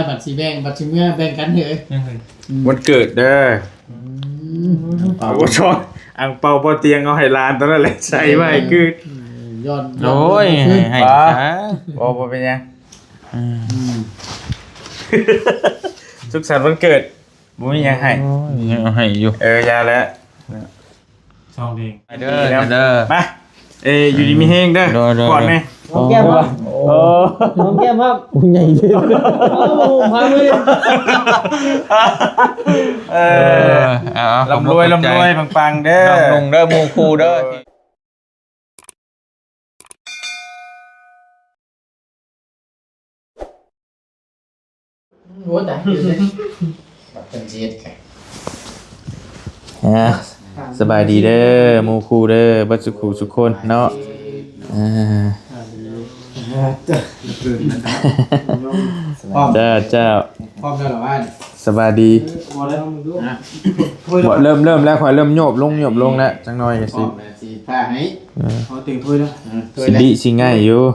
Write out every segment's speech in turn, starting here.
ບັດຊິແບ່ງ ບັດຊິເມືອແບ່ງກັນເດີ້. ອືມ ວັນເກີດເດີ້. ອືມ ເອົາບໍ່ຊອກ ອັງເປົາບໍ່ຕຽງ ເອົາໃຫ້ຫຼານຕອນນັ້ນແຫຼະ ໃສ່ໄວ້ຄື ອືມ ຍ້ອນ ໂອ້ຍ ຍ້ອນ ໃຫ້ ໃຫ້ຊະ ບໍ່ ບໍ່ເປັນຫຍັງ. ອືມ ອືມ ສຸກສັນວັນເກີດ ບໍ່ມີຫຍັງໃຫ້. ໂອ້ຍ ຍັງເອົາໃຫ້ຢູ່. ເອີ ຢ່າແຫຼະ ຊອງເດ້ງ ໄປເດີ້ ໄປເດີ້ ມາ. ເອີ ຢູ່ດີມີແຮງເດີ້. ໂດຍ ໂດຍ ກອດແດ່. ຫອມແກ້ມ ໂອ້ ຫອມແກ້ມ ໂອ້ ໃຫຍ່ເດ້. ເອີ ເອົາ ເອົາ ລ່ຳລວຍ ລ່ຳລວຍ ປັງໆ ເດີ້ ນ້ອງນຸ່ງເດີ້ ໝູ່ຄູ່ເດີ້. ໂອ້ ຕາຍ ເພິ່ນຊິເຮັດ ອ່າ ສະບາຍດີເດີ້ ໝູ່ຄູ່ເດີ້ ເບິດສຸຂູສຸຄົນເນາະ. ອ່າ ເຈົ້າ ເຈົ້າ ພ້ອມແລ້ວລະວ່າ ສະບາຍດີ. ບໍ່ໄດ້ ບໍ່ ເລີ່ມ ເລີ່ມແລ້ວ ຂ້ອຍເລີ່ມໂຍບລົງ ໂຍບລົງແລ້ວ ຈັກໜ້ອຍກໍຊິ ພ້ອມແລ້ວຊິພາໃຫ້. ເອີ ເອົາເຕັງຖ້ວຍເດີ້. ເອີ ຖ້ວຍ ຊິ ແລະ ຊິງ່າຍຢູ່. ອືມ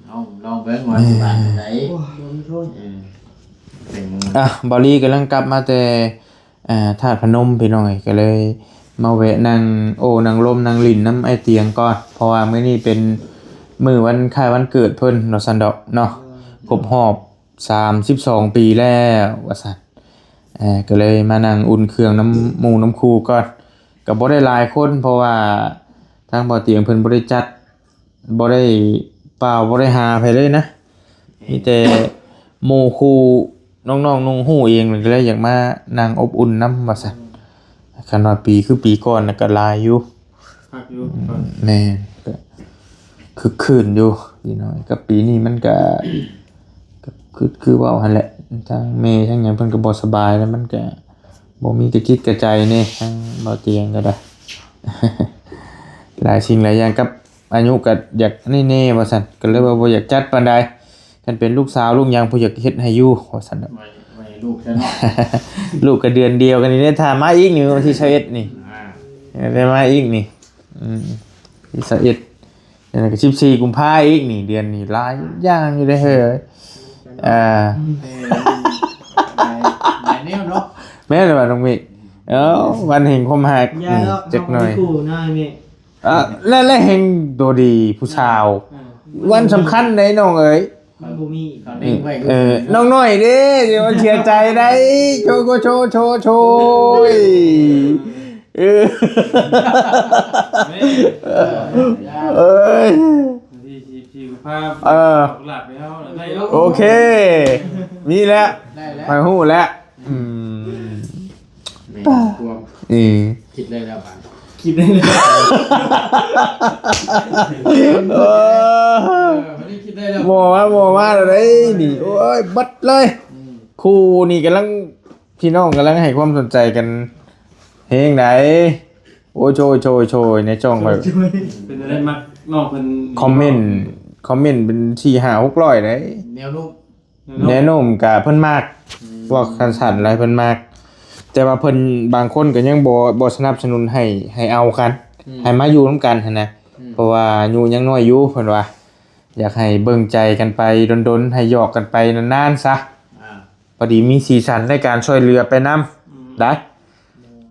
ລອງ ລອງເບິ່ງວ່າຊິວ່າຈັ່ງໃດ. ໂອ້ຍ ບໍ່ມີໂທດ. ອືມ ເປັນ ອ່ະ ບ່າວລີກຳລັງກັບມາແຕ່ ອ່າ ທາດພະນົມ ພີ່ນ້ອງເອີຍ ກໍເລີຍມາແວະນັ່ງໂອ້ນັ່ງລົມນັ່ງຫຼິ້ນນຳອ້າຍຕຽງກ່ອນ ເພາະວ່າມື້ນີ້ເປັນມື້ວັນຄ້າຍວັນເກີດເພິ່ນວ່າຊັ້ນດອກເນາະ. ເອີ ຄົບຮອບສາມສິບສອງປີແລ້ວວ່າຊັ້ນ. ເອີ ກໍເລີຍມານັ່ງອຸ່ນເຄື່ອງນຳໝູ່ນຳຄູ່ກ່ອນ ກໍບໍ່ໄດ້ຫຼາຍຄົນ ເພາະວ່າທາງບ່າວຕຽງເພິ່ນບໍ່ໄດ້ຈັດ ບໍ່ໄດ້ປ່າວ ບໍ່ໄດ້ຫາໃຜເລີຍນະ ມີແຕ່ໝູ່ຄູ່ນ້ອງໆນຸ່ງຮູ້ເອງ ກໍເລີຍຢາກມານັ່ງອົບອຸ່ນນຳວ່າຊັ້ນ. ຄັນວ່າປີຄືປີກ່ອນນະກໍຫຼາຍຢູ່ ຄັກຢູ່. ອືມ ແມ່ນ ກໍຄຶກຄື້ນຢູ່ ປີນ້ອຍ ກັບປີນີ້ມັນກໍ ກໍຄື ຄືເວົ້າຫັ້ນແຫຼະ ທາງແມ່ທາງຫຍັງເພິ່ນກໍບໍ່ສະບາຍ ແລ້ວມັນກໍບໍ່ມີກະຈິດກະໃຈແດ່ ທາງບ່າວຕຽງກໍໄດ້ ຫຼາຍສິ່ງຫຼາຍຢ່າງ ກັບອາຍຸກໍຢາກນີ້ແດ່ວ່າຊັ້ນ ກໍເລີຍວ່າບໍ່ຢາກຈັດປານໃດ. ຄັນເປັນລູກສາວລູກຫຍັງ ຜູ້ຢາກເຮັດໃຫ້ຢູ່ວ່າຊັ້ນ. ໄວ້ ໄວ້ໃຫ້ລູກຊະເນາະ. ລູກກໍເດືອນດຽວກັນນີ້ເດ້ ຖ້າມາອີກນີ້ ວັນທີຊາວເອັດນີ້ ອ່າ ໄດ້ມາອີກນີ້. ອືມ ທີຊາວເອັດ ແລ້ວກໍສິບສີ່ກຸມພາອີກນີ້ ເດືອນນີ້ຫຼາຍຢ່າງຢູ່ເດ້ເຮີ້ຍ. ອ່າ ເອີ ຫຼາຍ ຫຼາຍແນວເນາະ. ແມ່ນແລ້ວວ່ານ້ອງເມກ ເອົ້າ ວັນແຫ່ງຄວາມຮັກ ຢ່າດອກ ຈັກໜ້ອຍ ເຮົາບໍ່ມີຄູ່ນະເມກ. ອ່າ ແລະ ແລະແຮ່ງໂຕດີຜູ້ສາວ ເອີ ວັນສຳຄັນເດ້ນ້ອງເອີຍ ມັນບໍ່ມີ ເຂົາເດ້ງໄວ້. ເອີ ນ້ອງນ້ອຍເດ້ ດຽວມັນເສຍໃຈໄດ໋. ໂຊ ໂຊ ໂຊ ໂຊ ໂຊຍ ເອີ ເອີຍ ວັນທີສິບສີ່ ພາ ເອີ ຫຼາກໄປເຮົາໄດ້ເນາະ. ໂອເຄ ມີແລ້ວ ໄດ້ແລ້ວ ຂ້ອຍຮູ້ແລ້ວ. ອືມ ແມ່ນຄວາມ ເອີ ຄິດໄດ້ແລ້ວບາດ ຄິດໄດ້ແລ້ວ. ເອີ ເອີ ບັດນີ້ຄິດໄດ້ແລ້ວ ໝໍມາ ໝໍມາແລ້ວເດ້ນີ້. ໂອ້ຍ ເບິດເລີຍ. ອືມ ຄູ່ນີ້ກຳລັງ ພີ່ນ້ອງກຳລັງໃຫ້ຄວາມສົນໃຈກັນແຮງໃດ. ໂອ້ຍ ໂຊຍ ໂຊຍ ໂຊຍ ໃນຊ່ອງຂ້ອຍ ເປັນໄດ້ມັກນ້ອງເພິ່ນ ຄອມເມັນ ຄອມເມັນເປັນສີ່ຫ້າຫົກຮ້ອຍໃດ໋ ແນວໂນ້ມ ແນວໂນ້ມກະເພິ່ນມັກ ອືມ ພວກສັ້ນໆ ແລ້ວເພິ່ນມັກ ແຕ່ວ່າເພິ່ນບາງຄົນກໍຍັງບໍ່ ບໍ່ສະໜັບສະໜູນໃຫ້ ໃຫ້ເອົາກັນ ອືມ ໃຫ້ມາຢູ່ນຳກັນຫັ້ນນະ ອືມ ເພາະວ່າອາຍຸຍັງນ້ອຍຢູ່ ເພິ່ນວ່າ ຢາກໃຫ້ເບິ່ງໃຈກັນໄປດົນໆ ໃຫ້ຫຍອກກັນໄປນານໆຊະ ອ່າ ພໍດີມີສີສັນໃນການຊ່ວຍເຫຼືອໄປນຳ ອືມ ໄດ້.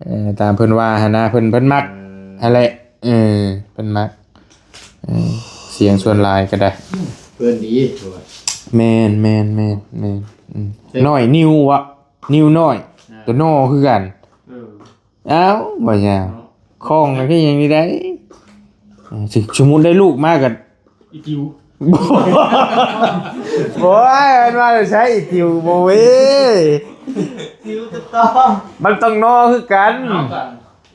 ເອີ ຕາມເພິ່ນວ່າຫັ້ນນະ ເພິ່ນ ເພິ່ນມັກ ເອີ ຫັ້ນແຫຼະ ເອີ ເພິ່ນມັກ ເອີ ສຽງສ່ວນຫຼາຍກໍໄດ້ ເພິ່ນດີ ແມ່ນ ແມ່ນ ແມ່ນ ແມ່ນ ອືມ ເອີ ນ້ອຍນິວວະ ນິວນ້ອຍ ອ່າ ໂຕນ້ອຍຄືກັນ ເອີ ອ້າວ ບໍ່ຍາວ ເນາະ ຂອງກໍຄືຫຍັງນີ້ໄດ໋ ເອີ ສົມມຸດໄດ້ລູກມາກໍ ອີຕິວ ໂອ້ຍ ມັນມາແຕ່ໃສອີຕິວ ບໍ່ເວີຍ ຕິວຕະຕ້ອງ ມັນຕ້ອງນໍຄືກັນ ເອົາກັນ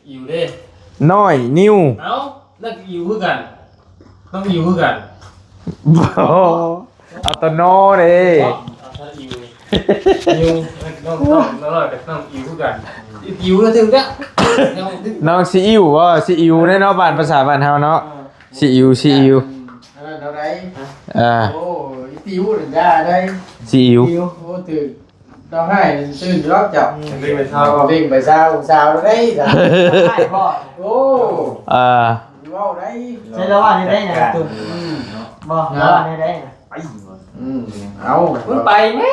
ອີວເດ້ ນ້ອຍ ນິວ ເອົ້າ ນັ້ນອີວຄືກັນ ຕ້ອງອີວຄືກັນ ບໍ່ ເອົາຕະນໍເດ້ ເອົາຕະອີວ ອີວ ນ້ອງ ນ້ອງ ນ້ອງ ນ້ອງອີວຄືກັນ ອີວກໍຖືກແລ້ວ ນ້ອງຊີອີວບໍ່ ຊີອີວເດ້ເນາະ ບ້ານ ພາສາບ້ານເຮົາເນາະ ເອີ ຊີອີວ ຊີອີວ ອັນນັ້ນເທົ່າໃດ ອ່າ ໂອ້ ອີຕິວນີ້ຢ່າໄດ໋ ຊີອີວ ອີວ ໂອ້ ຖືກ ເຈົ້າໃຫ້ຕື່ນຢູ່ດອກເຈົ້າ ເລັ່ງໄປຊາວ ເລັ່ງໄປຊາວ ຊາວໄດ້ ໂອ້ ອ່າ ເວົ້າໄດ້ ໃຊ້ລະວ່າໄດ້ນະ ອືມ ບໍ່ ລະວ່າໄດ້ນະ ໄປ ອືມ ເອົາ ມຶງໄປແມ່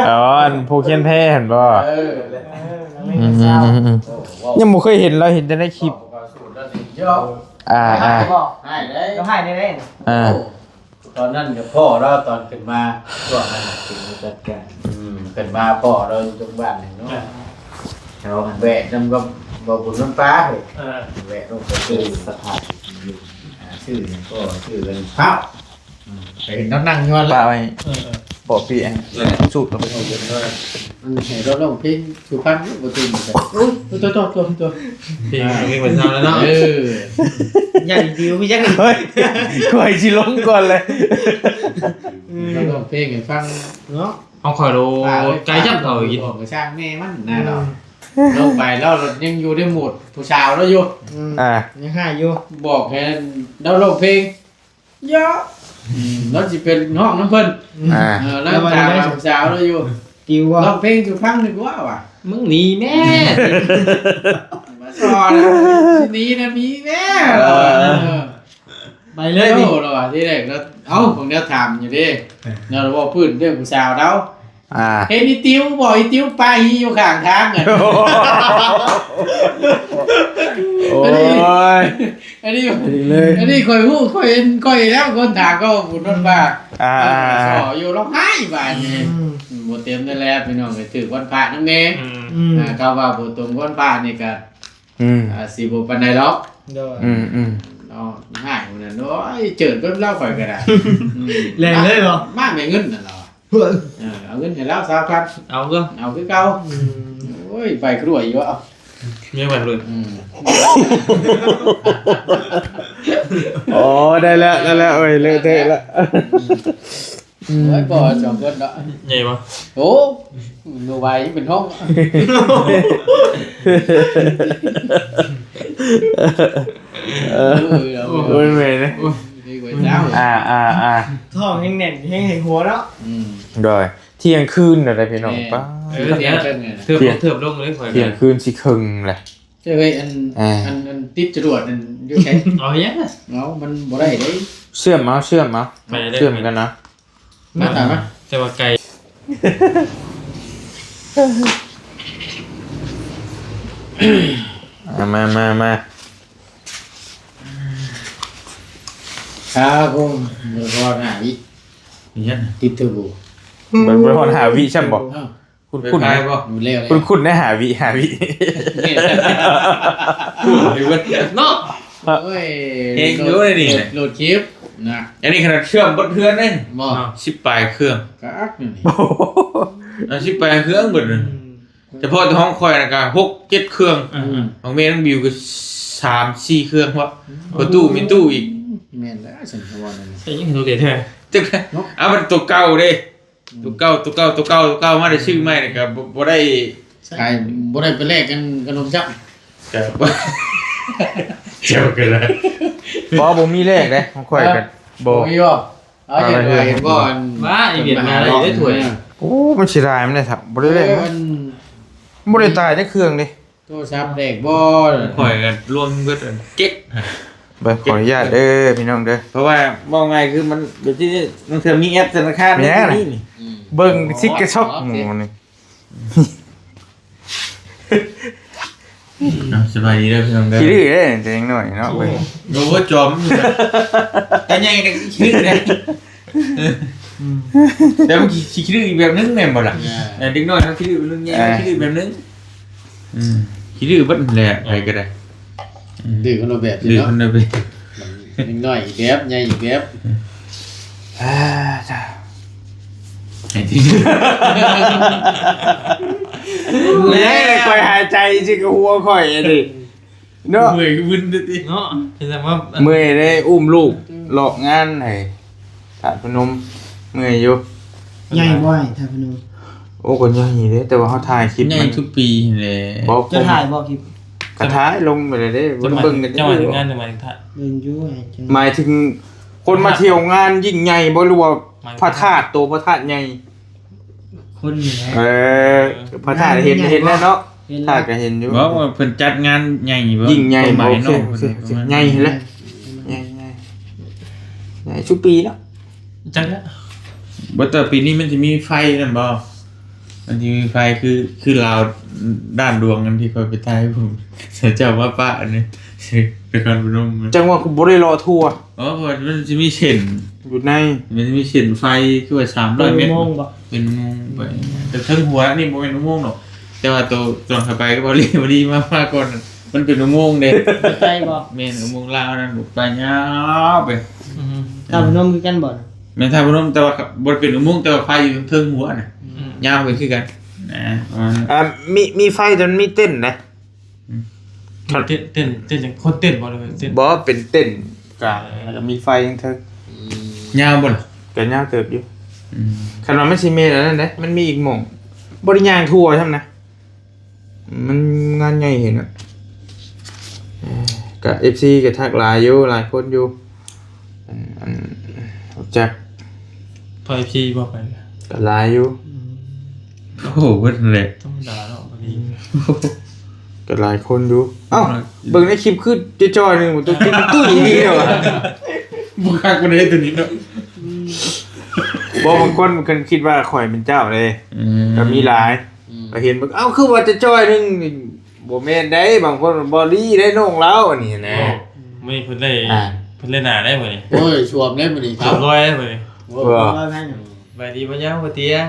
ອໍ ອັນຜູ້ຂຽນແພ້ຫັ້ນບໍ່? ເອີ ອືມ ຍັງບໍ່ເຄີຍເຫັນ ລາວເຫັນແຕ່ໃນຄລິບ. ອ່າ ອ່າ ຮ້າຍເດ້ ຮ້າຍເດ້ ອ່າ ຕອນນັ້ນກໍພໍ້ລາວຕອນຂຶ້ນມາ ຊ່ວງນັ້ນນະ ອືມ ຂຶ້ນມາພໍ້ລາວຢູ່ບ້ານນີ້ເນາະ ແຖວຫັ້ນ ແວະນຳກັບບໍ່ບຸນນຳປາເອີ ແວະລົງໄປຊື້ສະພາບຢູ່ ອ່າ ຊື້ຫຍັງກໍຊື້ເປັນເຂົ້າ ອືມ ໄປເຫັນເຂົານັ່ງຢູ່ຫັ້ນລະ ປະໄວ້ ເອີ ເອີ ບໍ່ປີ ອັນສູດເຂົ້າໄປ ອັນໃຫ້ລາວຮ້ອງເພງສູ່ຟັງບໍ່ຕື່ນ ໂອ້ຍ ໂຕໆ ເພງ ເພງເພິ່ນເຊົາແລ້ວເນາະ ເອີ ຢ້ານດິວຄືຫຍັງ ເຮີ້ຍ ຂ້ອຍຊິລົງກ່ອນແຫຼະ ລາວຮ້ອງເພງໃຫ້ຟັງເນາະ ເອົາຂ້ອຍໂລ ໄກຈັກເຂົາອີກ ກະຊ່າງແມ່ມັນນະ ລາວລົງໄປ ລາວຍັງຢູ່ໃນໂໝດຜູ້ສາວລາວຢູ່ ອືມ ອ່າ ຍັງຮ້າຍຢູ່ ບອກໃຫ້ລາວຮ້ອງເພງ ເຍາະ ອືມ ລາວຊິໄປຮ້ອງນຳເພິ່ນ ອ່າ ເອີ ລາວຖາມສາວລາວຢູ່ ຕິວບໍ່ ຮ້ອງເພງສູ່ຟັງດີກວ່າວ່າ ມຶງໜີແມ່ ມາສອນ ຊິໜີນະ ໜີແມ່ ເອີ ເອີ ໄປເລີຍ ໂອ້ ລາວວ່າທີແລກລາວ ເອົ້າ ເບິ່ງແນວຖາມຢູ່ເດ້ ລາວເວົ້າພື້ນເລື່ອງຜູ້ສາວລາວ ອ່າ ເຫັນອີຕິວບໍ່ ອີຕິວປາຫີຢູ່ຂ້າງທາງ ໂອ້ຍ ອັນນີ້ ອັນນີ້ຂ້ອຍຮູ້ ຂ້ອຍເຫັນ ຂ້ອຍແລ້ວ ຄົນຖາມກໍບຸນນນປາ ອ່າ ເອີ ຊໍຢູ່ລອກໄຫ້ບາດນີ້ ອືມ ບໍ່ເຕັມນັ້ນແຫຼະພີ່ນ້ອງ ຖືກວັນພະນຳແດ່ ອືມ ອ່າ ເຂົາວ່າບໍ່ຕົງວັນພະນີ້ກະ ອືມ ອ່າ ຊິບໍ່ປານໃດດອກ ໂດຍ ອືມໆ ເນາະ ຮ້າຍມື້ນັ້ນ ໂອ້ຍ ເຈີນເບິ່ງລາວຂ້ອຍກໍໄດ້ ອືມ ແລ່ນເລີຍບໍ່ ມາແມ່ເງິນນັ້ນລາວ ເອີ ເອົາເງິນໃຫ້ລາວຊາວພັນ ເອົາເດີ້ ເອົາຄືເກົ່າ ອືມ ໂອ້ຍ ໃບກລ້ວຍຢູ່ ເອົາ ມີໃບກລ້ວຍ ອືມ ອໍ ໄດ້ແລ້ວ ໄດ້ແລ້ວ ໂອ້ຍ ເລະເທະແລ້ວ ອືມ ໂອ້ຍ ບໍ່ ສອງຄົນເນາະ ໃຫຍ່ບໍ່ ໂອ້ ໜູໄວເປັນຫ້ອງ ເອີ ໂອ້ຍ ເມື່ອຍເດ້ ໂອ້ຍ ນີ້ໄວເຈົ້າ ອ່າໆໆ ທ້ອງແຮງແໜ້ນ ແຮງໃຫ້ຫົວເນາະ ອືມ ໂດຍ ທ່ຽງຄືນແລ້ວໄດ໋ພີ່ນ້ອງ ແມ່ນ ປ້າ ເອີ ທ່ຽງເຖິງ ເທີບລົງ ເທີບລົງເລີຍຂ້ອຍ ທ່ຽງຄືນຊິເຄິ່ງແຫຼະ ເຈົ້າເອີຍ ອັນ ອ່າ ອັນ ອັນຕິດຈະຫຼວດນັ້ນຢູ່ໃສ ເອົາຫຍັງ ເອົາ ມັນບໍ່ໄດ້ເດ້ ເຊື່ອມເອົາ ເຊື່ອມເອົາ ໄປເລີຍ ເຊື່ອມກັນນະ ມາຕາມມາ ແຕ່ວ່າໄກ ອ່າ ມາ ມາ ມາ ອ່າ ໂອ້ ບໍ່ພໍຫ້າວິ ມີຫຍັງ ຕິດເທີໂບ ບໍ່ ບໍ່ຮອດຫ້າວິຊ້ຳບໍ່? ອ້າວ ຄຸ້ນໆ ໄຟຟ້າບໍ່? ແລ້ວ ຄຸ້ນໆ ໄດ້ຫ້າວິ ຫ້າວິ ເນາະ ໂອ້ຍ ເກັ່ງຢູ່ເດ້ນີ້ ໂຫຼດຄລິບນະ ອັນນີ້ຂະໜາດເຊື່ອມເບິດເຮືອນເດ້ ບໍ່ ສິບປາຍເຄື່ອງ ກະອັກນີ້ ເອົາ ສິບປາຍເຄື່ອງເບິດ ອືມ ສະເພາະແຕ່ຂອງຂ້ອຍນະກະຫົກເຈັດເຄື່ອງ ອືມ ຂອງແມ່ນ້ອງບິວກະສາມສີ່ເຄື່ອງ ເພາະ ອືມ ປະຕູມີຕູ້ອີກ ແມ່ນແລ້ວ ຊັ້ນເຂົາວ່ານັ້ນ ໃສ່ຍັງໂຕເດແທ້ ຈັກ ເອົາ ມັນໂຕເກົ່າເດ້ ອືມ ໂຕເກົ່າ ໂຕເກົ່າ ໂຕເກົ່າ ໂຕເກົ່າ ມາໄດ້ຊື້ໃໝ່ນີ້ກະບໍ່ ບໍ່ໄດ້ ຂາຍ ບໍ່ໄດ້ໄປແລກກັນຂະໜົມຊ້ຳ ກະ ເຈົ້າກະໄດ້ ບໍ່ ບໍ່ມີແລກເດ້ ຂອງຂ້ອຍກະ ບໍ່ ບໍ່ມີບໍ່? ເອົາ ເຫັນບໍ່ ເຫັນບໍ່ ອັນ ວ່າອີເວັນມາໄດ້ຖ້ວຍ ໂອ້ ມັນເສຍດາຍມັນໄດ້ ບໍ່ໄດ້ແລກ ເອີ ມັນ ມັນບໍ່ໄດ້ຕາຍຈັກເຄື່ອງເດ້ ໂທລະສັບແລກບໍ່? ຂ້ອຍກະລວມເບິດເຈັດ ເບິ່ງ ຂໍອະນຸຍາດເດີພີ່ນ້ອງເດີ ເພາະວ່າເວົ້າງ່າຍຄືມັນ ແບບທີ່ລາງເທື່ອມີແອັບທະນາຄານ ແມ່ນ ນີ້ ອືມ ເບິ່ງຊິກກະຊັອກ ໂອເຄ ໝູນີ້ ເອົາ ສະບາຍດີເດີພີ່ນ້ອງເດີ ຂີ້ດື້ເດ້ ແຕ່ຍັງນ້ອຍເນາະ ໂອ້ ໂອ້ ຈອມ ແຕ່ໃຫຍ່ກະຂີ້ດື້ເດ້ ອືມ ແຕ່ມັນຂີ້ ຂີ້ດື້ອີກແບບໜຶ່ງແມ່ນບໍ່ລະ? ອ່າ ເດັກນ້ອຍເຮົາຂີ້ດື້ແບບໜຶ່ງ ໃຫຍ່ ອ່າ ຂີ້ດື້ແບບໜຶ່ງ ອືມ ຂີ້ດື້ເບິດແຫຼະ ໃຜກະໄດ້ ອືມ ດື້ຄົນລະແບບ ດື້ຄົນລະແບບ ເດັກນ້ອຍອີກແບບ ໃຫຍ່ອີກແບບ ອ່າ ຈ້າ ໃຫ້ທີ່ ແມ່ ຂ້ອຍຫາຍໃຈຊິກະຫົວຂ້ອຍອັນນີ້ ເນາະ ເມື່ອຍວຶ່ນຕິ ເນາະ ເປັນຈັ່ງວ່າ ເມື່ອຍໄດ້ ອຸ້ມລູກ ອືມ ລອກງານໃຫ້ທາດພະນົມ ເມື່ອຍຢູ່ ໃຫຍ່ບໍ່ ທາດພະນົມ? ໂອ້ ກະໃຫຍ່ເດ້ ແຕ່ວ່າເຮົາຖ່າຍຄລິບ ໃຫຍ່ ມັນທຸກປີແຫຼະ ບໍ່ ຈະຖ່າຍບໍ່ຄລິບ? ກະຖ່າຍລົງໄປແລ້ວເດ້ ບໍ່ໄດ້ເບິ່ງກັນ ເຈົ້າມາເຖິງງານ ຫຼືມາເຖິງທາດ? ເບິ່ງຢູ່ ໝາຍເຖິງຄົນມາທ່ຽວງານຍິ່ງໃຫຍ່ບໍ່ ຫຼືວ່າ ໝາຍເຖິງ ພະທາດ ໂຕພະທາດໃຫຍ່? ຄົນນີ້ແຫຼະ ເອີ ພະທາດເຫັນ ເຫັນແລ້ວເນາະ ເຫັນແລ້ວ ທາດກະເຫັນຢູ່ ບໍ່ວ່າເພິ່ນຈັດງານໃຫຍ່ບໍ່ ຍິ່ງໃຫຍ່ ຄວາມໝາຍ ໂອເຄ ເນາະ ໂອເຄ ໃຫຍ່ແຫຼະ ໃຫຍ່ ໃຫຍ່ ໃຫຍ່ ໃຫຍ່ຊຸປີເນາະ ຈັກແລ້ວ ບໍ່ ແຕ່ປີນີ້ມັນຊິມີໄຟນັ້ນບໍ່? ມັນຊິມີໄຟຄື ຄືລາວດ້ານດວງ ອັນທີ່ຂ້ອຍໄປຖ່າຍໃຫ້ເພິ່ນ ເຈົ້າມາປະອັນນີ້ ນະຄອນພະນົມ. ຈັ່ງວ່າກູບໍ່ໄດ້ເລາະທົ່ວ. ເອີ ເພາະວ່າມັນຊິມີເສັ້ນຢູ່ໃນ ມັນຊິມີເສັ້ນໄຟ ຄືວ່າສາມຮ້ອຍແມັດ ເປັນອຸໂມງບໍ່? ເປັນອຸໂມງໄປ ແຕ່ເທິງຫົວນີ້ບໍ່ແມ່ນອຸໂມງດອກ ແຕ່ວ່າໂຕ ຕອນຂ້ອຍໄປກັບເບົາຫຼີ ເບົາຫຼີມາ ມາກ່ອນ ມັນເປັນອຸໂມງເດ້. ໄກບໍ່? ແມ່ນ ອຸໂມງລາວນັ້ນ ໄປຍາວໄປ. ອືມ ນະຄອນພະນົມຄືກັນບໍ່? ແມ່ນນະຄອນພະນົມ ແຕ່ວ່າບໍ່ໄດ້ເປັນອຸໂມງ ແຕ່ວ່າໄຟຢູ່ເທິງຫົວນະ. ອືມ ຍາວໄປຄືກັນນະ ປະມານນັ້ນ. ອ່າ ມີ ມີໄຟ ແຕ່ມັນມີເຕັນນະ. ອືມ ເຕັນ ເຕັນ ເຕັນຫຍັງ? ຄົນເຕັ້ນບໍ່ ຫຼືວ່າເຕັ້ນ? ບໍ່ ເປັນເຕັນກາງ ເອີ ແລ້ວກໍມີໄຟເທິງ. ອືມ ຍາວບໍ່ລະ? ກໍຍາວເຕີບຢູ່. ອືມ ຄັນວ່າມັນຊິແມ່ນອັນນັ້ນເດ້ ມັນມີອີກໝ່ອງ ບໍ່ໄດ້ຍ່າງທົ່ວຊ້ຳນະ ມັນງານໃຫຍ່ເຫັນນະ. ເອີ ກໍ ເອັຟຊີ ກໍທັກຫຼາຍຢູ່ ຫຼາຍຄົນຢູ່ ອັນ ອັນ ຮູ້ຈັກ ພາ ເອັຟຊີ ບໍ່ໄປ ກໍຫຼາຍຢູ່. ອືມ ໂອ້ໂຫ ເບິດແຫຼະ ທຳມະດາເນາະ ພໍດີ ກໍຫຼາຍຄົນຢູ່. ເອົ້າ ເບິ່ງໃນຄລິບຄືຈ່ອຍໆໜຶ່ງ ຕົວຈິງຕຸ້ຍອີ່ຫຼີເນາະ. ບໍ່ຄັກປານໃດຕົວນີ້ເນາະ. ບໍ່ ບາງຄົນເພິ່ນຄິດວ່າຂ້ອຍເປັນເຈົ້າເດ້. ອືມ ກໍມີຫຼາຍ. ອືມ ກໍເຫັນ ເອົ້າ ຄືວ່າຈະຈ່ອຍໜຶ່ງ ບໍ່ແມ່ນໃດ ບາງຄົນບໍ່ລີໄດ້ນ້ອງລາວອັນນີ້ນະ. ມື້ນີ້ເພິ່ນໄດ້ ອ່າ ເພິ່ນໄດ້ໜ້າໄດ້ມື້ນີ້. ໂອ້ຍ ສວມໄດ້ມື້ນີ້ ສວມລອຍໄດ້ມື້ນີ້. ໂອ້ຍ ບໍ່ ສວມລອຍແມ່ນຫຍັງ? ສະບາຍດີບໍ່ຍາມບໍ່ຕຽງ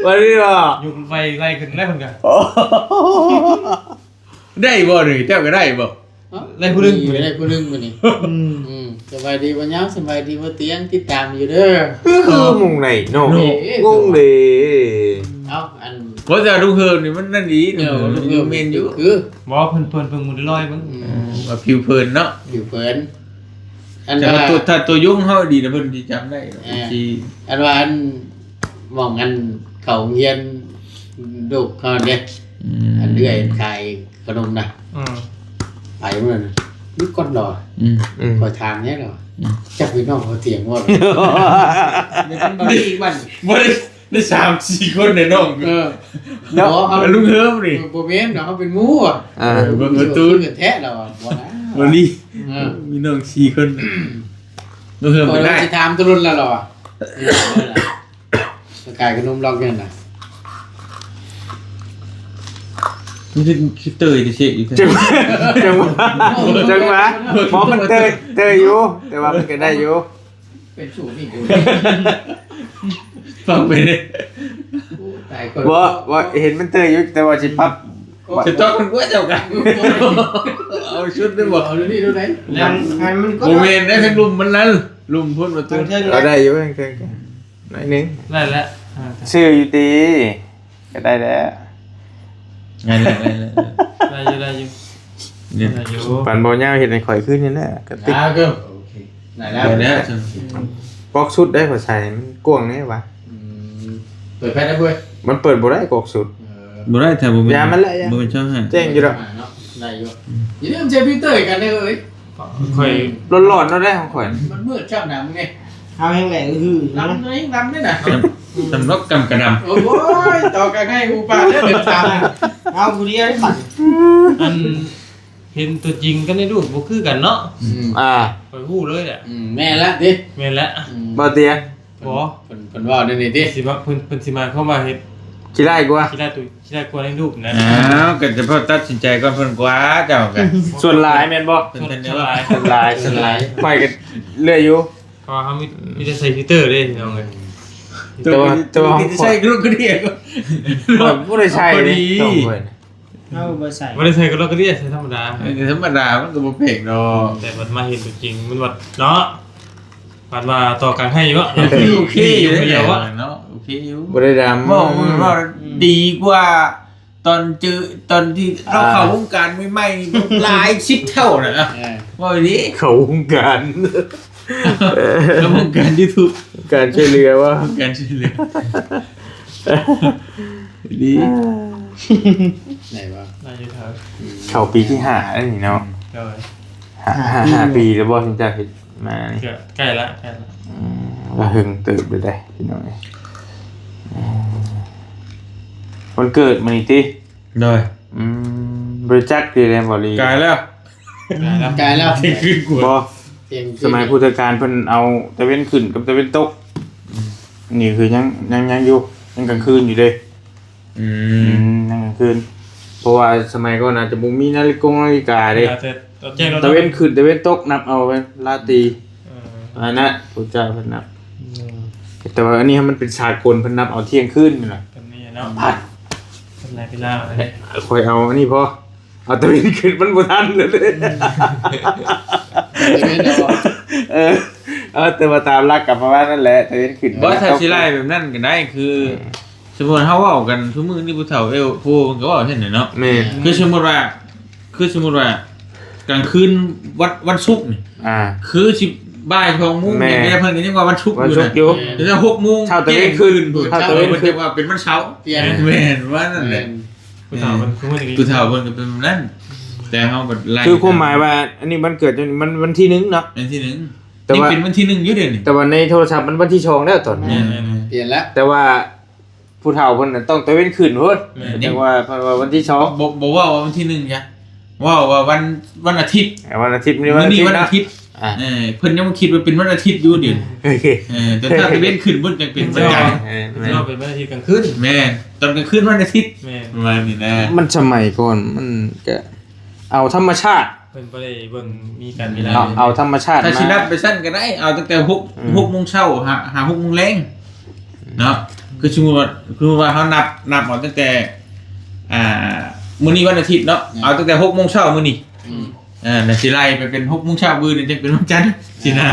ວ່ານີ້ບໍ່? ຍົກໄຟໄລ່ຂຶ້ນໄດ້ເພິ່ນກະ ໄດ້ບໍ່ນີ້? ເຈົ້າກໍໄດ້ບໍ່? ຮະ? ໄດ້ຜູ້ໜຶ່ງ ໄດ້ຜູ້ໜຶ່ງມື້ນີ້. ອືມ ອືມ ສະບາຍດີບໍ່ຍາມ ສະບາຍດີບໍ່ຕຽງ ຕິດຕາມຢູ່ເດີ. ຄື ຄືໝ່ອງໃດເນາະ? ເນາະ ງົງເດ້. ເອົ້າ ອັນ ບໍ່ ແຕ່ລຸງເຮີມນີ້ມັນນັ້ນດີ ເອີ ລຸງເຮີມແມ່ນຢູ່ ຄື ບໍ່ ເພິ່ນ ເພິ່ນເບິ່ງມື້ລອຍເບິ່ງ. ອືມ ວ່າຜິວເຜິນເນາະ ຜິວເຜິນ. ອັນ ແຕ່ວ່າ ວ່າ ຕົວ ຖ້າຕົວຍົງເຮົາດີນະ ເພິ່ນຊິຈຳໄດ້. ເອີ ຊິ ອັນວ່າ ອັນ ໝ່ອງ ອັນ ເຂົ້າໂຮງຮຽນລູກເຮົາເດ້. ອືມ ອັນເອື້ອຍຂາຍຂະໜົມນະ. ອືມ ໄປມື້ນັ້ນ ມີຄົນລອ ອືມ ອືມ ຂ້ອຍຖາມແດ່ລະວ່າ ອືມ ຈັກເປັນນ້ອງເຂົາຕຽງບໍ່? ເປັນບໍ່ໄດ້ອີກບັດນີ້ ບໍ່ໄດ້ ໄດ້ສາມສີ່ຄົນແນ່ນ້ອງ. ເອີ ເນາະ ລຸງເຮີມນີ້ ເອີ ບໍ່ແມ່ນດອກ ເຮົາເປັນໝູ່. ອ່າ ເອີ ເບິ່ງປະຕູ ແທ້ລະວ່າ ບໍ່ນະ ບໍ່ນີ້. ເອີ ມີນ້ອງສີ່ຄົນ ລຸງເຮີມ ຂ້ອຍ ໄດ້ ຊິຖາມຕະລຸນລະລະວ່າ ສະກາຍຂະໜົມລັອກນັ້ນນະ ມັນຄື ຄືເຕີຍເຊກຢູ່. ຈັ່ງ ຈັ່ງວ່າ ຈັ່ງວ່າ ບໍ່ ມັນເຕີຍ ເຕີຍຢູ່ ແຕ່ວ່າມັນກໍໄດ້ຢູ່. ເປັນສູດນີ້ຢູ່ ຟັງໄປເດ້. ໂອ້ ຕາຍກ່ອນ ບໍ່ ບໍ່ ເຫັນມັນເຕີຍຢູ່ ແຕ່ວ່າຊິປັບ ຈະຕ້ອງເປັນຜົວເຈົ້າກັນ ເອົາຊຸດໄດ້ບໍ່? ເອົາເລື່ອງນີ້ເທົ່າໃດ? ຍັງ ໃຫ້ມັນ ບໍ່ແມ່ນໄດ້ ທາງລຸ່ມມັນນັ້ນ ລຸ່ມພຸ້ນປະຕູ ເອົາໄດ້ຢູ່ ເທິງໆ ໜ້ອຍໜຶ່ງ ໄດ້ແລ້ວ. ອ່າ ຊື່ຢູ່ຕິ ກໍໄດ້ແລ້ວ ໄດ້ແລ້ວ ໄດ້ແລ້ວ ໄດ້ຢູ່ ໄດ້ຢູ່ ໄດ້ຢູ່ ປານບໍ່ຍາວເຮັດໃຫ້ຂ້ອຍຄືນີ້ແຫຼະ ກະຕິກ. ອ່າ ໂອເຄ ໄດ້ແລ້ວ ໄດ້ແລ້ວ. ອືມ ກອກຊຸດໄດ້ ຂ້ອຍໃສ່ມັນກວ້າງແດ່ວະ. ອືມ ເປີດໄຟໄດ້ເວີຍ ມັນເປີດບໍ່ໄດ້ກອກຊຸດ. ເອີ ບໍ່ໄດ້ ຖ້າບໍ່ແມ່ນ ຢ່າມັນແຫຼະ ຢ່າ ບໍ່ແມ່ນຊ່ອງໃຫ້ ແຈ້ງຢູ່ດອກ ເນາະ ໄດ້ຢູ່. ອືມ ຢ່າລືມໃສ່ຟິວເຕີກັນເດີເອີຍ. ຂ້ອຍ ຮ້ອນໆ ເນາະ ໄດ້ຂອງຂ້ອຍ ມັນມືດຊ້ຳນະ ມຶງນີ້ ເຮົາແຮ່ງແຫຼະ ອື ດຳເລີຍ ດຳເລີຍນະ ດຳ ດຳລັອກກຳກະດຳ. ໂອ້ຍ ຕໍ່ກັນໃຫ້ຫູປາກເດີ ເດືອນສາມ ເອົາຜູ້ດຽວໄດ້ບັດ. ອັນ ເຫັນຕົວຈິງກັບໃນຮູບບໍ່ຄືກັນເນາະ. ອືມ ອ່າ ຂ້ອຍຮູ້ເລີຍແຫຼະ. ອືມ ແມ່ນລະຕິ ແມ່ນລະ. ອືມ ບໍ່ເຕີຍ ບໍ່ ເພິ່ນ ເພິ່ນເວົ້າແນວນີ້ຕິ ຊິວ່າ ເພິ່ນ ເພິ່ນຊິໝາຍຄວາມວ່າເຮັດຂີ້ລ້າຍກວ່າ ຂີ້ລ້າຍ ຂີ້ລ້າຍກວ່າໃນຮູບນະ. ອ້າວ ກໍຈະພໍຕັດສິນໃຈກ່ອນເພິ່ນກວ່າ ເຈົ້າກໍ ສ່ວນຫຼາຍແມ່ນບໍ່? ສ່ວນຫຼາຍ ສ່ວນຫຼາຍ ສ່ວນຫຼາຍ ຂ້ອຍກໍເລື່ອຍຢູ່ ເພາະວ່າເຮົາມີ ມີແຕ່ໃສ່ຟິວເຕີເດ້ພີ່ນ້ອງເອີຍ. ແຕ່ວ່າ ແຕ່ວ່າ ໃສ່ກະລຸກກະເດຍ ຂ້ອຍບໍ່ໄດ້ໃສ່ເດ້ ເຮົາບໍ່ໃສ່ ບໍ່ໄດ້ໃສ່ກະລຸກກະເດຍ ໃສ່ທຳມະດາ. ເອີ ທຳມະດາມັນກໍບໍ່ແພງດອກ ແຕ່ບັດມາເຫັນຕົວຈິງມັນບັດເນາະ ປານວ່າຕໍ່ກັນໃຫ້ຢູ່ເນາະ. ໂອເຄຢູ່ ໂອເຄຢູ່ເນາະ ໂອເຄຢູ່ ບໍ່ໄດ້ດຳ ເວົ້າ ເວົ້າ ອືມ ດີກວ່າຕອນເຈີ ຕອນທີ່ເຮົາ ອ່າ ເຂົ້າວົງການໃໝ່ໆນີ້ຫຼາຍສິບເທົ່ານະ. ເອີ ເວົ້າດີ ເຂົ້າວົງການ ເອີ ເຂົ້າວົງການຢູທູບ ການຊ່ວຍເຫຼືອວ່າ ການຊ່ວຍເຫຼືອ ດີ ໄດ້ບໍ່? ໄດ້ຢູ່ເທີ ອືມ ເຂົ້າປີທີຫ້າແລ້ວນີ້ເນາະ. ໂດຍ ຫ້າ ຫ້າ ຫ້າປີແລ້ວບໍ່ ເຊິ່ງຈະເຮັດມານີ້? ກໍໃກ້ລະ ໃກ້ລະ. ອືມ ກໍເຖິງເຕີບເລີຍເດ້ພີ່ນ້ອງເອີຍ. ອືມ ວັນເກີດມື້ນີ້ຕິ? ໂດຍ ອືມ ບໍ່ຮູ້ຈັກຕິແລ້ວບໍ່ລີ? ກາຍແລ້ວ ກາຍແລ້ວ ກາຍແລ້ວ ບໍ່ ສະໄໝພຸດທະການເພິ່ນເອົາຕາເວັນຂຶ້ນກັບຕາເວັນຕົກ. ອືມ ນີ້ຄືຍັງ ຍັງ ຍັງຢູ່ ຍັງກາງຄືນຢູ່ເດ້. ອື ອື ມ ຍັງກາງຄືນ ເພາະວ່າສະໄໝກ່ອນອາດຈະບໍ່ມີນາລິກົງນາລິກາເດ້. ຕາເວັນຂຶ້ນຕາເວັນຕົກນັບເອົາເວລາຕີ. ເອີ ອັນນັ້ນ ພະເຈົ້າເພິ່ນນະ. ອືມ ແຕ່ວ່າອັນນີ້ມັນເປັນສາກົນ ເພິ່ນນັບເອົາທ່ຽງຄືນນີ້ລະ. ເປັນນີ້ເນາະ ພັດ ເປັນລາຍເວລາ. ຂ້ອຍເອົາອັນນີ້ພໍ ເອົາຕາເວັນຂຶ້ນມັນບໍ່ທັນເລີຍ. ອືມ ຕາເວັນເອົາ ເອີ ເອົາ ແຕ່ວ່າຕາມຫຼັກກໍປະມານນັ້ນແຫຼະ ຕາເວັນຂຶ້ນ. ບໍ່ ຖ້າຊິໄລ່ແບບນັ້ນກໍໄດ້ ຄື ເອີ ສົມມຸດເຮົາເວົ້າກັນຊຸມື້ນີ້ ຜູ້ເຖົ້າເອວໂພເພິ່ນກໍເວົ້າເຊັ່ນນັ້ນເນາະ. ແມ່ນ ຄືສົມມຸດວ່າ ຄືສົມມຸດວ່າກາງຄືນວັນ ວັນສຸກນີ້ ອ່າ ຄືຊິບ່າຍສອງໂມງ ແມ່ນ ນີ້ ເພິ່ນກໍຍັງວ່າວັນສຸກຢູ່ນະ ວັນສຸກຢູ່. ແຕ່ຫົກໂມງ ເຊົ້າຕາເວັນຂຶ້ນ ເຊົ້າຕາເວັນຂຶ້ນ ເພິ່ນວ່າເປັນວັນເສົາ. ແມ່ນ ວ່ານັ້ນແຫຼະ. ແມ່ນ ຜູ້ເຖົ້າເພິ່ນ ຜູ້ເຖົ້າເພິ່ນກໍເປັນແບບນັ້ນ. ແຕ່ເຮົາບັດໄລ່ ຄືຄວາມໝາຍວ່າ ອັນນີ້ວັນເກີດມັນວັນທີໜຶ່ງເນາະ ວັນທີໜຶ່ງ ແຕ່ວ່າຍັງເປັນວັນທີໜຶ່ງຢູ່ເດນີ້. ແຕ່ວ່າໃນໂທລະສັບມັນວັນທີສອງແລ້ວຕອນນີ້. ແມ່ນ ແມ່ນ ແມ່ນ ປ່ຽນແລ້ວ. ແຕ່ວ່າ ຜູ້ເຖົ້າເພິ່ນນະຕ້ອງຕາເວັນຂຶ້ນພຸ້ນ. ແມ່ນ ຈັ່ງວ່າເພິ່ນວ່າວັນທີສອງ ບໍ່ ບໍ່ເວົ້າວ່າວັນທີໜຶ່ງຈ້ະ ເວົ້າວ່າວັນ ວັນອາທິດ. ເອີ ວັນອາທິດ ມື້ນີ້ວັນອາທິດ. ອ່າ ເອີ ເພິ່ນຍັງຄິດວ່າເປັນວັນອາທິດຢູ່ດຽວນີ້. ໂອເຄ ເອີ ແຕ່ຖ້າຕາເວັນຂຶ້ນພຸ້ນຈັ່ງເປັນວັນຈັນ. ເອີ ແມ່ນ ເນາະ ເປັນວັນອາທິດກາງຄືນ. ແມ່ນ ຕອນກາງຄືນວັນອາທິດ. ແມ່ນ ປະມານນີ້ນະ. ມັນສະໄໝກ່ອນມັນກະເອົາທຳມະຊາດ ເພິ່ນບໍ່ໄດ້ເບິ່ງມີການເວລາ. ເອົາ ເອົາທຳມະຊາດ ຖ້າຊິນັບໄປຊັ້ນກໍໄດ້ ເອົາຕັ້ງແຕ່ຫົກ ອືມ ຫົກໂມງເຊົ້າ ຫາ ຫາຫົກໂມງແລງເນາະ. ຄືສົມມຸດວ່າ ຄືວ່າເຮົານັບ ນັບເອົາຕັ້ງແຕ່ ອ່າ ມື້ນີ້ວັນອາທິດເນາະ ເອົາຕັ້ງແຕ່ຫົກໂມງເຊົ້າມື້ນີ້. ອືມ ເອີ ແລ້ວຊິໄລ່ໄປເປັນຫົກໂມງເຊົ້າມື້ອື່ນ ຈັ່ງເປັນວັນຈັນ ຊີ້ນະ.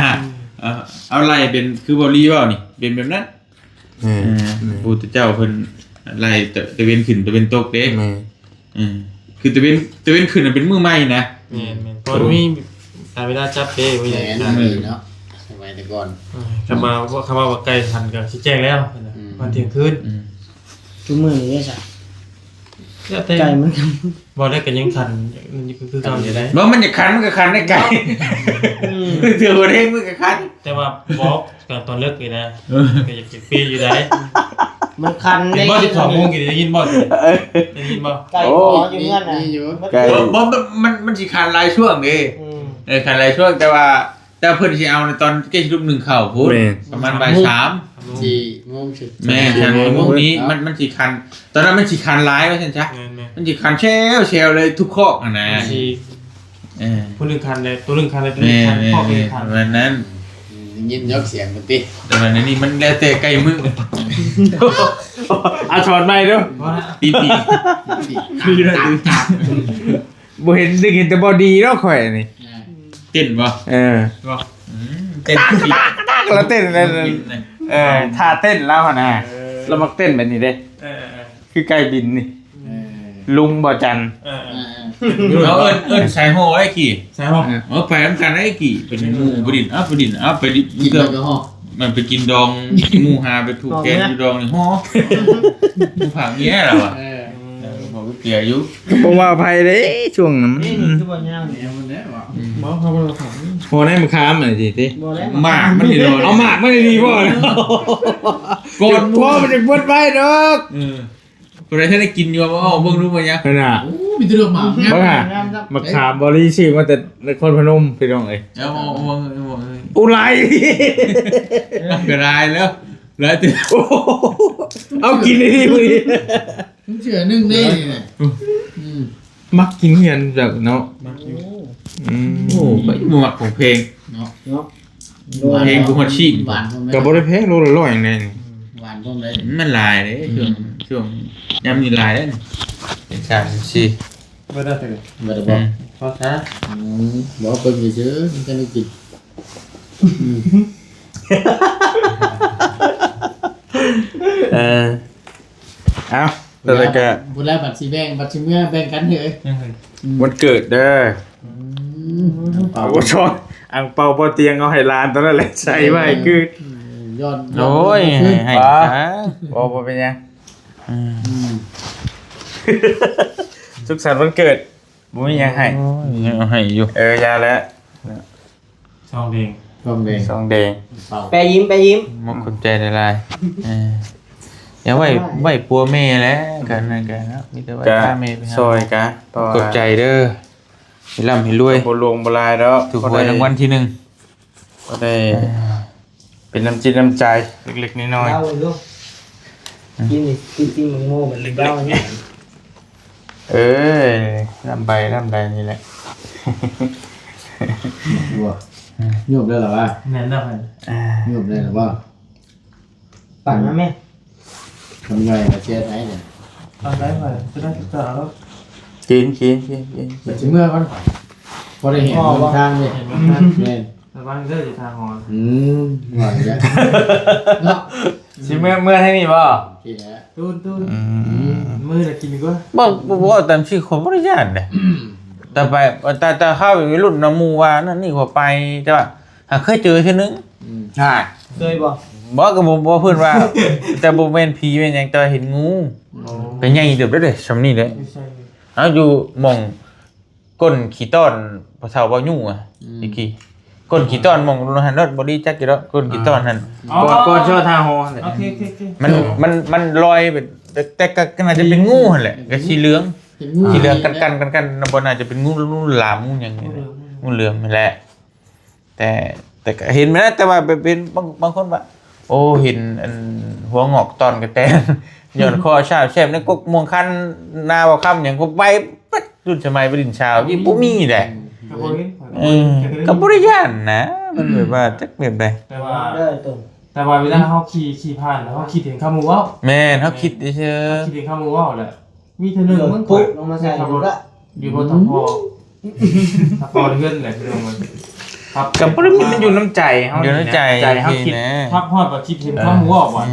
ເອີ ເອົາ ເອົາໄລ່ເປັນ ຄືເວົ້າລີເວົ້ານີ້ ເປັນແບບນັ້ນ. ແມ່ນ ເອີ ແມ່ນ ພະພຸດທະເຈົ້າເພິ່ນໄລ່ຕາ ຕາເວັນຂຶ້ນຕາເວັນຕົກເດ້. ແມ່ນ ອືມ ຄືຕາເວັນ ຕາເວັນຂຶ້ນນະເປັນມື້ໃໝ່ນະ. ແມ່ນໆ ເພາະມີການເວລາຈັບເດ້. ແມ່ນ ແມ່ນເນາະ ສະໄໝແຕ່ກ່ອນ. ເອີ ຄຳວ່າ ຄຳວ່າໃກ້ທັນກໍຊິແຈ້ງແລ້ວ ອືມ ວັນທ່ຽງຄືນ. ອືມ ທຸກມື້ນີ້ເດ້ຊະ ແລ້ວແຕ່ ໃກ້ມັນ ບໍ່ໄດ້ກໍຍັງທັນ ມັນຄືເກົ່າຢູ່ໄດ໋. ບໍ່ ມັນຢາກຄັນ ມັນກໍຄັນໄດ້ໄກ. ອືມ ເທື່ອບໍ່ໄດ້ ມັນກໍຄັນ. ແຕ່ວ່າບໍ່ ຕອນ ຕອນເລິກນີ້ນະ ເອີ ກໍຢາກເປັນປີຢູ່ໄດ໋. ມັນຄັນ ເຫັນບໍ່ ເດ້ ສິບສອງໂມງກີ້ ໄດ້ຍິນບໍ່? ໄດ້ຍິນບໍ່? ໄກ່ ໂອ້ ຢູ່ເຮືອນນະ ມີຢູ່ ໄກ່ ບໍ່ ບໍ່ ມັນ ມັນ ມັນຊິຄັນຫຼາຍຊ່ວງເດ້. ອືມ ເອີ ຄັນຫຼາຍຊ່ວງ ແຕ່ວ່າ ແຕ່ເພິ່ນຊິເອົາໃນຕອນໃກ້ຊິລຸກໜຶ້ງເຂົ້າພຸ້ນ. ແມ່ນ ປະມານບ່າຍສາມ ສາມໂມງ ສີ່ໂມງ ແມ່ນ ສາມໂມງນີ້ ມັນ ມັນຊິຄັນ ຕອນນັ້ນມັນຊິຄັນຫຼາຍວ່າຊັ້ນຊະ. ແມ່ນໆ ມັນຊິຄັນແຊວໆເລີຍ ທຸກຄອກຫັ້ນນະ. ຊິ ເອີ ຜູ້ໜຶ່ງຄັນເລີຍ ໂຕໜຶ່ງຄັນເລີຍ ໂຕໜຶ່ງຄັນ ແມ່ນໆ ຄອກໜຶ່ງຄັນ ປະມານນັ້ນ. ອືມ ໄດ້ຍິນຍອກສຽງເພິ່ນຕິ ແຕ່ວ່າໃນນີ້ມັນແລ້ວແຕ່ໃກ້ມື້. ອາ ຖອດໃໝ່ເດີ້ ບໍ່ລະ ປີໆ ປີໆ ບໍ່ເຫັນ ໄດ້ເຫັນແຕ່ບໍ່ດີເນາະຂ້ອຍນີ້. ອ່າ ເຕັ້ນບໍ່? ເອີ ບໍ່ ອືມ ເຕັ້ນ ລະເຕັ້ນ ເອີ ທ່າເຕັ້ນລາວຫັ້ນນະ. ເອີ ລາວມັກເຕັ້ນແບບນີ້ເດ້. ເອີ ເອີ ຄືໄກ່ບິນນີ້. ເອີ ລຸງບໍ່ຈັນ. ເອີ ເອີ ເອີ ເອີ້ນ ເອີ້ນສາຍຫໍໄອ້ກີ້ ສາຍຫໍ. ເອີ ເອີ ໄປນຳກັນໄອ້ກີ້ ເປັນໝູ່ໄປດິນ ເອົາໄປດິນ ເອົາໄປດິນ ກິນແອລກໍຮໍ ມັນໄປກິນດອງ ໝູ່ຫາໄປຜູກແກນຢູ່ດອງນີ້ ຫໍ ໝູ່ຜາກເມຍລາວອະ. ເອີ ເອີ ບໍ່ເກຍຢູ່ ບໍ່ວ່າໃຜເດ້ຊ່ວງນັ້ນ. ນີ້ຄືບໍ່ຍາວນີ້ ມັນແລ້ວອະ. ອືມ ບໍ່ ເຂົາບໍ່ໄດ້ຖາມ ຫໍໃນມະຂາມອັນນີ້ຕິ ໝາກມັນນີ້ ເອົາໝາກມັນດີໆບໍ່ ກ່ອນໝູ່ ພໍມັນຈະເບິດໄວດອກ. ເອີ ຜູ້ໃດທັນໄດ້ກິນຢູ່ບໍ່ ເອົາເບິ່ງດູບໍ່ຍາກ. ນັ້ນນະ ໂອ້ ມີແຕ່ດອກໝາກງາມ ເບິ່ງຫາ ງາມໆ ໝາກຂາມບໍລິຊື້ມາແຕ່ນະຄອນພະນົມ ພີ່ນ້ອງເອີຍ. ເອົາ ເອົາ ເອົາ ເອົາ ເອົາ ໂອ້ ຫຼາຍ ມັນກໍຫຼາຍແລ້ວ ຫຼາຍເຕີບ. ໂອ້ ເອົາກິນດີໆມື້ນີ້ ເທື່ອໜຶ່ງເດ້ນີ້ນະ. ອືມ ອືມ ມັກກິນຄືກັນເນາະ. ມັກຢູ່ ໂອ້ ອືມ ໂອ້ ບໍ່ມັກຂອງແພງເນາະ ເນາະ. ແພງກວ່າຮອດຊີ້ນ ຫວານ ກໍບໍ່ໄດ້ແພງ ໂລລະຮ້ອຍເອງເດ້. ອືມ ຫວານພ້ອມເດ້ ມັນຫຼາຍເດ້ ອືມ ຊ່ວງ ຊ່ວງຍາມນີ້ຫຼາຍເດ້ ເປັນສາມ ສີ່ ເບິດແລ້ວເດີ ເບິດແລ້ວບໍ່? ອືມ ພໍຊະ. ອືມ ບໍ່ ເບິ່ງຊື່ໆ ມັນຈະໄດ້ກິນ. ອືມ ເອີ ເອົ້າ ແລ້ວກໍ ພຸ້ນແລ້ວ ບັດຊິແບ່ງ ບັດຊິເມືອແບ່ງກັນເຮີ້ຍ. ອືມ ວັນເກີດເດີ. ອືມ ເອົາ ອັງເປົາ ອັງເປົາບໍ່ຕຽງ ເອົາໃຫ້ຫຼານຕອນນັ້ນແຫຼະ ໃສ່ໄວ້ຄື ອືມ ຍ້ອນ ໂອ້ຍ ຍ້ອນ ໃຫ້ ໃຫ້ ອ່າ ຊະ ບໍ່ ບໍ່ເປັນຫຍັງ. ອືມ ອືມ ສຸກສັນວັນເກີດ ບໍ່ມີຫຍັງໃຫ້. ໂອ້ຍ ຍັງເອົາໃຫ້ຢູ່. ເອີ ຢ່າແຫຼະ. ຊອງແດງ ຊອງແດງ ຊອງແດງ. ແປຍິ້ມ ແປຍິ້ມ ຂອບໃຈຫຼາຍໆ. ເອີ ຢ່າໄວ້ ໄວ້ປົວແມ່ແຫຼະ ກັນນັ້ນກັນເນາະ ມີແຕ່ໄວ້ພາແມ່ໄປຫາ ຊ່ອຍກະ ຂອບໃຈເດີ ໃຫ້ລ່ຳໃຫ້ລວຍ ບໍ່ຫຼວງບໍ່ຫຼາຍດອກ ຖືກຫວຍລາງວັນທີໜຶ່ງ. ກໍໄດ້ເປັນນ້ຳຈິດນ້ຳໃຈເລັກໆນ້ອຍໆ ເລົ່າເບິ່ງດູ ອືມ ກິນນີ້ ກິນ ກິນໝາກໂມມັນເວົ້າຫຍັງ? ເອີ ນ້ຳໃບນ້ຳໃດນີ້ແຫຼະ ຢູ່ບໍ່? ອືມ ຍຸບໄດ້ລະວະ? ແມ່ນແລ້ວ ອ່າ ຍຸບໄດ້ລະບໍ່? ປັ່ນມາແມ່ ຄຳໃຫຍ່ມາເຊຍໄທນີ້ ປັນໄດ້ຂ້ອຍຈະໄດ້ສຶກສາແລ້ວ ກິນ ກິນ ກິນ ກິນ ແຕ່ຊິເມືອກ່ອນ ພໍໄດ້ເຫັນຫົນທາງເດ້ ເຫັນຫົນທາງ ແມ່ນ ລະວັງເດີຢູ່ທາງຮອນ ອືມ ວ່າຢູ່ແລ້ວເນາະ ຊິເມືອ ເມືອທາງນີ້ບໍ່? ໂອເຄແລ້ວ ຕູນ ຕູນ ອືມ ມື້ລະກິນດີກວ່າ ບໍ່ ບໍ່ ບໍ່ ຕາມຊື່ຂ້ອຍບໍ່ໄດ້ຢ້ານເດ້ ແຕ່ໄປ ແຕ່ ແຕ່ເຮົາໄປລຸ້ນນຳໝູ່ວ່ານັ້ນນີ້ຂ້ອຍໄປ ແຕ່ວ່າຫາກເຄີຍເຈີເທື່ອໜຶ່ງ ອືມ ຫາ ເຄີຍບໍ່? ບໍ່ ກໍບໍ່ ບໍ່ເພິ່ນວ່າ ແຕ່ບໍ່ແມ່ນຜີແມ່ນຫຍັງ ແຕ່ວ່າເຫັນງູ ໂອ້ ກໍໃຫຍ່ເຕີບເດ້ ຊ່ຳນີ້ເດ້ ຢູ່ໃສ? ເອົາ ຢູ່ໝ່ອງ ກົ້ນຂີ້ຕ້ອນພໍ່ເຖົ້າເວົ້າຢູ່ອະ ອືມ ຕະກີ້ ກົ້ນຂີ້ຕ້ອນໝ່ອງຫັ້ນເນາະ ບໍ່ໄດ້ຈັກຢູ່ດອກ ກົ້ນຂີ້ຕ້ອນຫັ້ນ ອໍ ກ່ອນ ກ່ອນຊອດທ່າຫໍຫັ້ນແຫຼະ ໂອເຄ ໂອເຄ ໂອເຄ ມັນ ມັນ ມັນລອຍເປັນ ແຕ່ ແຕ່ກໍໜ້າຈະເປັນງູຫັ້ນແຫຼະ ກໍສີເຫຼືອງ ເປັນງູ ສີເຫຼືອງກັນໆ ບໍ່ໜ້າຈະເປັນງູຫຼາມ ງູຫຍັງນີ້ແຫຼະ ງູເຫຼືອງ ງູເຫຼືອງນີ້ແຫຼະ ແຕ່ ແຕ່ກໍເຫັນມາແລ້ວ ແຕ່ວ່າແບບເຫັນບາງ ບາງຄົນວ່າ ໂອ້ ເຫັນອັນຫົວງອກຕອນກະແຕນ ຍ້ອນຄໍຊາວແຊບໃນກົກມ່ວງຄັນ ນາບໍ່ຄຳຫຍັງ ກໍໄປປັດ ລຸ້ນສະໄໝໄປຫຼິ້ນຊາວ ນີ້ບໍ່ມີແຫຼະ ກໍບໍ່ເຫັນ ເອີ ກໍບໍ່ໄດ້ຢ້ານນະ ມັນແບບວ່າຈັກແບບໃດ ແຕ່ວ່າ ເດີຕົງ ແຕ່ວ່າເວລາເຮົາຂີ່ ຂີ່ຜ່ານ ເຮົາຄິດເຫັນຄຳໝູ່ເວົ້າ ແມ່ນ ເຮົາຄິດເຊີ ເຮົາຄິດເຫັນຄຳໝູ່ເວົ້າແຫຼະ ມີເທື່ອໜຶ່ງ ເອີ ມັນ ປຸກລົງມາໃສ່ ຂັບລົດ ຢູ່ ຢູ່ ບໍ່ຕ້ອງພໍ ອືມ ຖ້າພໍເຮືອນແຫຼະ ພີ່ນ້ອງເອີຍ ຄັບ ກໍບໍ່ໄດ້ມີ ມັນຢູ່ນຳໃຈເຮົາ ຢູ່ນຳໃຈ ໃຈເຮົາຄິດ ຄັບຮອດວ່າຄິດເຫັນຄຳໝູ່ເວົ້າ ເອີ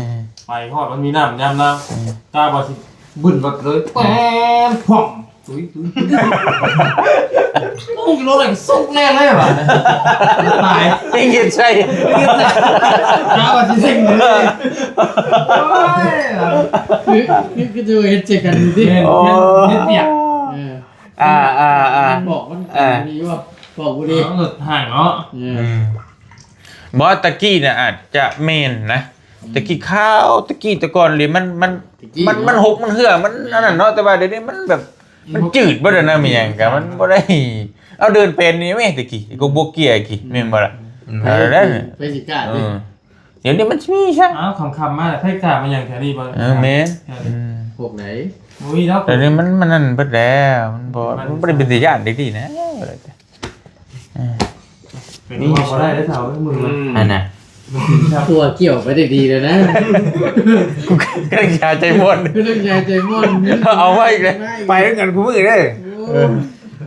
ໄປຮອດມັນມີນ້ຳຍາມນາ ເອີ ກະວ່າຊິບຶ້ນລົດເລີຍ ເອີ ແປມ ພວມ ຕຸ້ຍ ຕຸ້ຍ ຕຸ້ຍ ໂອ້ຍ ລົດແມ່ງສຸກແນ່ເລີຍວ່າ ຕາຍ ເຮັດໃສ່ ກະວ່າຊິເສັງເລີຍ ໂອ້ຍ ຄື ຄື ຄືຈະເຮັດໃສ່ກັນຢູ່ຕິ ແມ່ນ ໂອ້ຍ ເຮັດ ເຮັດວຽກ ເອີ ອ່າ ອ່າ ອ່າ ບອກມັນ ອ່າ ດີບໍ່ ບອກບໍ່ດີ ເອົາລົດຫ່າງເນາະ ເອີ ອືມ ບໍ່ ຕະກີ້ນະອາດຈະແມ່ນນະ ອືມ ຕະກີ້ຄາວ ຕະກີ້ແຕ່ກ່ອນເລີຍ ມັນ ມັນ ຕະກີ້ ມັນ ເນາະ ມັນຫົກ ມັນເຫື່ອ ມັນ ແມ່ນ ອັນນັ້ນເນາະ ແຕ່ວ່າດຽວນີ້ມັນແບບ ມັນຈືດເບິດແລ້ວນະ ມັນຫຍັງກະ ມັນບໍ່ໄດ້ ເອົາເດີນແປນນີ້ແມ່ ຕະກີ້ ກໍບໍ່ເກຍ ຕະກີ້ ອືມ ແມ່ນບໍ່ລະ? ອືມ ເອີ ໄປຊິກ້າ ເອີ ດຽວນີ້ມັນຊິມີຊະ ອ້າວ ຄ່ຳໆມາແລ້ວ ໃຜກ້າມາຫຍັງແຖວນີ້ບໍ່? ເອີ ແມ່ນ ເອີ ອືມ ພວກໃດ ບໍ່ມີດອກ ດຽວນີ້ມັນ ມັນນັ້ນເບິດແລ້ວ ມັນບໍ່ ມັນບໍ່ໄດ້ເປັນຕາຢ້ານເດ້ ນີ້ນະ ເອີ ເປັນວ່າບໍ່ໄດ້ເດ້ເຖົ້າເອີຍ ມຶງ ອືມ ຫັ້ນນະ ຕົວກ່ຽວໄປໄດ້ດີແລ້ວນະ ກຳລັງຢາໃຈມ່ວນ ກຳລັງຢາໃຈມ່ວນ ເອົາໄວ້ອີກແລ້ວ ໄປນຳກັນຄູ່ມື້ເດ້ ໂອ້ຍ ເອີ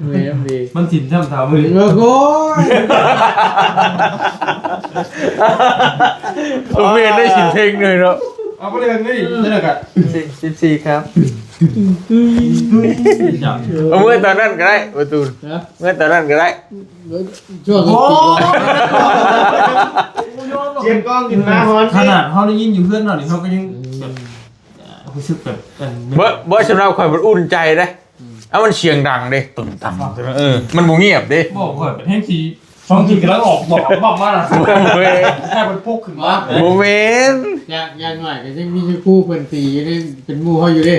ເມື່ອຍນຳເດ ມັນສິນຊ້ຳເຖົ້າມື້ນີ້ ໂອ້ຍ ໂອ້ ແມ່ນໄດ້ສິນເພັງເລີຍເນາະ ເອົາບໍ່ໄດ້ເພິ່ນນີ້ ເທົ່າໃດກະ ສິບສີ່ ສິບສີ່ ຄັບ ເອົາເມື່ອຕອນນັ້ນກໍໄດ້ ປະຕູນ ຮະ ເມື່ອຕອນນັ້ນກໍໄດ້ ຊ່ວງ ໂອ້ ກຽມກ້ອງຂຶ້ນມາຮອນ ຂະໜາດເຮົາໄດ້ຍິນຢູ່ເຮືອນເຮົານີ້ ເຮົາກໍຍັງແບບ ຮູ້ສຶກແບບ ອັນ ບໍ່ ບໍ່ ສຳລັບຂ້ອຍມັນອຸ່ນໃຈເດ້ ອືມ ເອົາ ມັນສຽງດັງເດ້ ຕຶງຕັງ ເອີ ມັນບໍ່ງຽບເດ້ ບໍ່ ຂ້ອຍເປັນແຮງທີ່ ສອງທີກຳລັງອອກບອກບັບມານະ ບໍ່ແມ່ນ ແຄ່ເພິ່ນປຸກຂຶ້ນມາ ບໍ່ແມ່ນ ຢ່າງ ຢ່າງໜ້ອຍກໍຍັງມີຄູເພິ່ນຕີຢູ່ເດ້ ເປັນໝູ່ເຮົາຢູ່ເດ້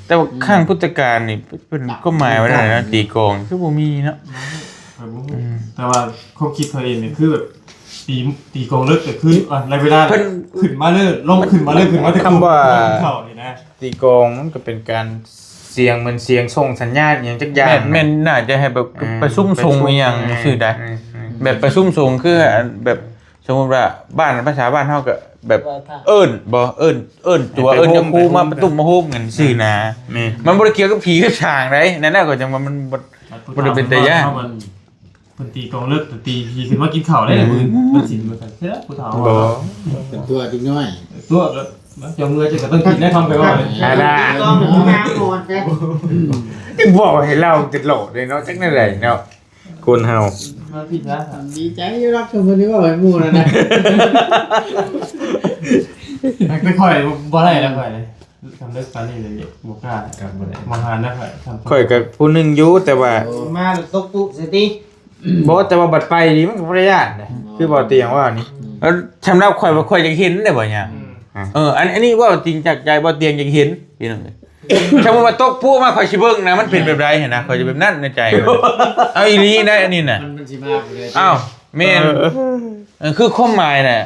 ແຕ່ວ່າ ອືມ ຄັ້ງພຸດທະການນີ້ ເພິ່ນກໍໝາຍໄວ້ແລ້ວນະ ຕີກອງຄືບໍ່ມີເນາະ ຂ້ອຍບໍ່ຮູ້ ອືມ ແຕ່ວ່າຄວາມຄິດຂ້ອຍເອງນີ້ຄືແບບ ຕີ ຕີກອງເລິກກໍຄື ອ່າ ໃນເວລາ ເພິ່ນ ຂຶ້ນມາເລີຍ ລົງຂຶ້ນມາເລີຍ ຂຶ້ນມາແຕ່ ຄຳວ່າ ເຂົ້ານີ້ນະ ຕີກອງມັນກໍເປັນການ ສຽງເໝືອນສຽງສົ່ງສັນຍານອີ່ຫຍັງຈັກຢ່າງ ແມ່ນ ແມ່ນ ໜ້າຈະໃຫ້ແບບ ອ່າ ປະຊຸມສົງ ປະຊຸມ ອີ່ຫຍັງ ອ່າ ຊື່ໄດ໋ ອ່າ ອ່າ ແບບປະຊຸມສົງຄື ອັນ ແບບສົມມຸດວ່າບ້ານ ພາສາບ້ານເຮົາກໍແບບ ໄຫວ້ພະ ເອີ້ນບໍ່ ເອີ້ນ ເອີ້ນຕົວ ເອີ້ນຍາຄູມາປະຕຸມມາໂຮມກັນຊື່ນະ ແມ່ນ ມັນບໍ່ໄດ້ກ່ຽວກັບຜີກັບສາງໃດ໋ ນັ້ນນະ ກໍຈັ່ງວ່າມັນບໍ່ ບໍ່ໄດ້ເປັນຕາຢ້ານ ເພິ່ນຕີກອງເລີກ ຕີຜີຂຶ້ນມາກິນເຂົ້າໄດ້ ອືມ ມື້ວັນສິນວ່າຊັ້ນ ເຊື່ອຜູ້ເຖົ້າ ບໍ່ ເປັນຕົວເດັກນ້ອຍ ຕົວກໍ ເຈົ້າເມື່ອເຈົ້າກໍຕ້ອງກິນໄດ້ ຄຳໄປເວົ້າ ອັນນ່າ ຕ້ອງຫາໝໍແທ້ ອືມ ຈຶ່ງເວົ້າໃຫ້ລາວຕະຫຼອດເດ້ເນາະ ຈັກແນວໃດເນາະ ຄົນເຮົາ ມາຜິດຊະ ດີໃຈຢູ່ດອກ ເພິ່ນໄດ້ເວົ້າໃຫ້ໝູ່ນັ້ນນະ ແຕ່ຂ້ອຍບໍ່ໄດ້ແລ້ວ ຂ້ອຍ ຄັນເລີກປານນີ້ເລີຍ ບໍ່ກ້າ ກໍບໍ່ໄດ້ ບໍ່ຫານນະຂ້ອຍ ຂ້ອຍກໍຜູ້ໜຶ່ງຢູ່ ແຕ່ວ່າ ໂອ້ ມາແລ້ວຕົກປຸໃສ່ຕິ ບໍ່ ແຕ່ວ່າບັດໄປນີ້ມັນກໍບໍ່ໄດ້ຢ້ານເດ້ ອືມ ຄືບໍ່ຕຽງວ່ານີ້ ອືມ ແລ້ວສຳລັບຂ້ອຍວ່າຂ້ອຍຢາກເຫັນໄດ້ບໍ່ຫຍັງ ອືມ ເອີ ອັນ ອັນນີ້ເວົ້າຈິງຈາກໃຈ ບໍ່ຕຽງຢາກເຫັນ ພີ່ນ້ອງເອີຍ ສຳມຸດວ່າຕົກປຸມາ ຂ້ອຍຊິເບິ່ງນະ ມັນເປັນແບບໃດຫັ້ນນະ ຂ້ອຍຈະແບບນັ້ນໃນໃຈ ເອົາອີ່ຫຼີໄດ໋ ອັນນີ້ນະ ມັນ ມັນຊິມາບໍ່ໄດ້ ອ້າວ ແມ່ນ ເອີ ເອີ ຄືຄວາມໝາຍນະ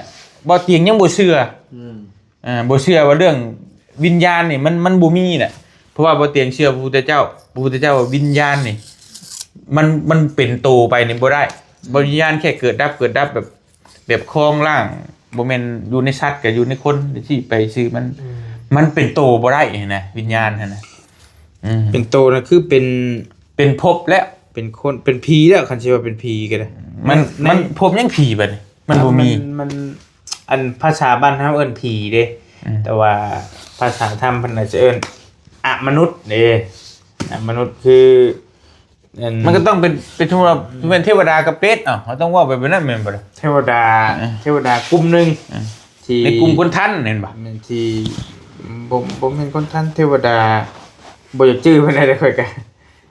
ບໍ່ຕຽງຍັງບໍ່ເຊື່ອ ອືມ ອ່າ ບໍ່ເຊື່ອວ່າເລື່ອງວິນຍານນີ້ ມັນ ມັນບໍ່ມີນະ ເພາະວ່າບໍ່ຕຽງເຊື່ອພະພຸດທະເຈົ້າ ພະພຸດທະເຈົ້າວ່າວິນຍານນີ້ ມັນ ມັນເປັນໂຕໄປນີ້ບໍ່ໄດ້ ອືມ ບໍ່ ວິນຍານແຄ່ເກີດດັບ ເກີດດັບແບບ ແບບຄອງລ່າງ ບໍ່ແມ່ນຢູ່ໃນສັດກໍຢູ່ໃນຄົນ ທີ່ໄປຊື່ມັນ ອືມ ມັນເປັນໂຕບໍ່ໄດ້ຫັ້ນນະ ວິນຍານຫັ້ນນະ ອືມ ເປັນໂຕນະ ຄືເປັນ ເປັນພົບແລ້ວ ເປັນຄົນ ເປັນຜີແລ້ວ ຄັນຊິວ່າເປັນຜີກໍໄດ້ ມັນ ມັນ ມັນພົບຫຍັງຜີບັດນີ້ ມັນບໍ່ມີ ມັນ ມັນ ອັນພາສາບ້ານເຮົາເອີ້ນຜີເດ້ ອືມ ແຕ່ວ່າພາສາທຳເພິ່ນອາດຈະເອີ້ນອະມະນຸດເດ້ ອະມະນຸດຄື ອັນ ມັນກໍຕ້ອງເປັນ ເປັນ ສົມມຸດວ່າເປັນເທວະດາກັບເປດ ເອົ້າ ເຮົາຕ້ອງເວົ້າໄປແບບນັ້ນແມ່ນບໍ່ລະ? ເທວະດາ ເອີ ເທວະດາກຸ່ມໜຶ່ງ ເອີ ທີ່ ໃນກຸ່ມຄົນທັນແມ່ນບໍ່? ແມ່ນ ທີ່ ບໍ່ ບໍ່ແມ່ນຄົນທັນ ເທວະດາ ບໍ່ຢາກຈື່ປານໃດເດ້ຂ້ອຍກະ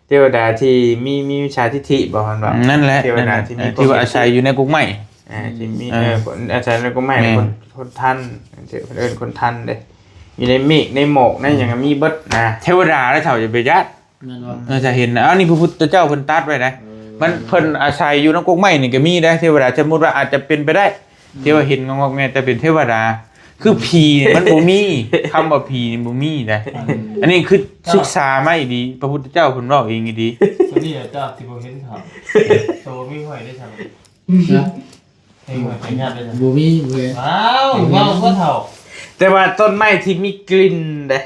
ເທວະດາທີ່ມີ ມີມິດສາທິດຖິບໍ່ ແມ່ນບໍ່? ນັ້ນແຫຼະ ເທວະດາທີ່ມີ ທີ່ວ່າອາໄສຢູ່ໃນກົກໄມ້ ອ່າ ທີ່ມີ ເອີ ເອີ ຄົນອາໄສໃນກົກໄມ້ ແມ່ນ ຄົນ ຄົນທັນ ເພິ່ນເອີ້ນຄົນທັນເດ້ ຢູ່ໃນເມກໃນໝອກໃນຫຍັງກໍມີເບິດນະ ເທວະດາເດ້ເຖົ້າ ຢ່າໄປຢ້ານ ແມ່ນບໍ່? ເອີ ຈະເຫັນນະ ອັນນີ້ພະພຸດທະເຈົ້າເພິ່ນຕັດໄວ້ນະ ເອີ ມັນ ເພິ່ນອາໄສຢູ່ນຳກົກໄມ້ນີ້ກໍມີໄດ໋ ເທວະດາ ສົມມຸດວ່າອາດຈະເປັນໄປໄດ້ ອືມ ທີ່ວ່າເຫັນງອກໆແງກໆ ແຕ່ເປັນເທວະດາ ຄືຜີນີ້ມັນບໍ່ມີ ຄຳວ່າຜີນີ້ບໍ່ມີໄດ໋ ອືມ ອັນນີ້ຄືສຶກສາມາອີ່ຫຼີ ພະພຸດທະເຈົ້າເພິ່ນເວົ້າເອງອີ່ຫຼີ ໂຕນີ້ເຈົ້າຊິບໍ່ເຫັນເຖົ້າ ໂຕມີຫ້ອຍໄດ້ຊັ້ນ ຮະ? ເຫັນຫ້ອຍໄປຍາດໄດ້ຊັ້ນ ບໍ່ມີ ບໍ່ເຫັນ ອ້າວ ເວົ້າບໍ່ເຖົ້າ ແຕ່ວ່າຕົ້ນໄມ້ທີ່ມີກິ່ນເດ້ ອື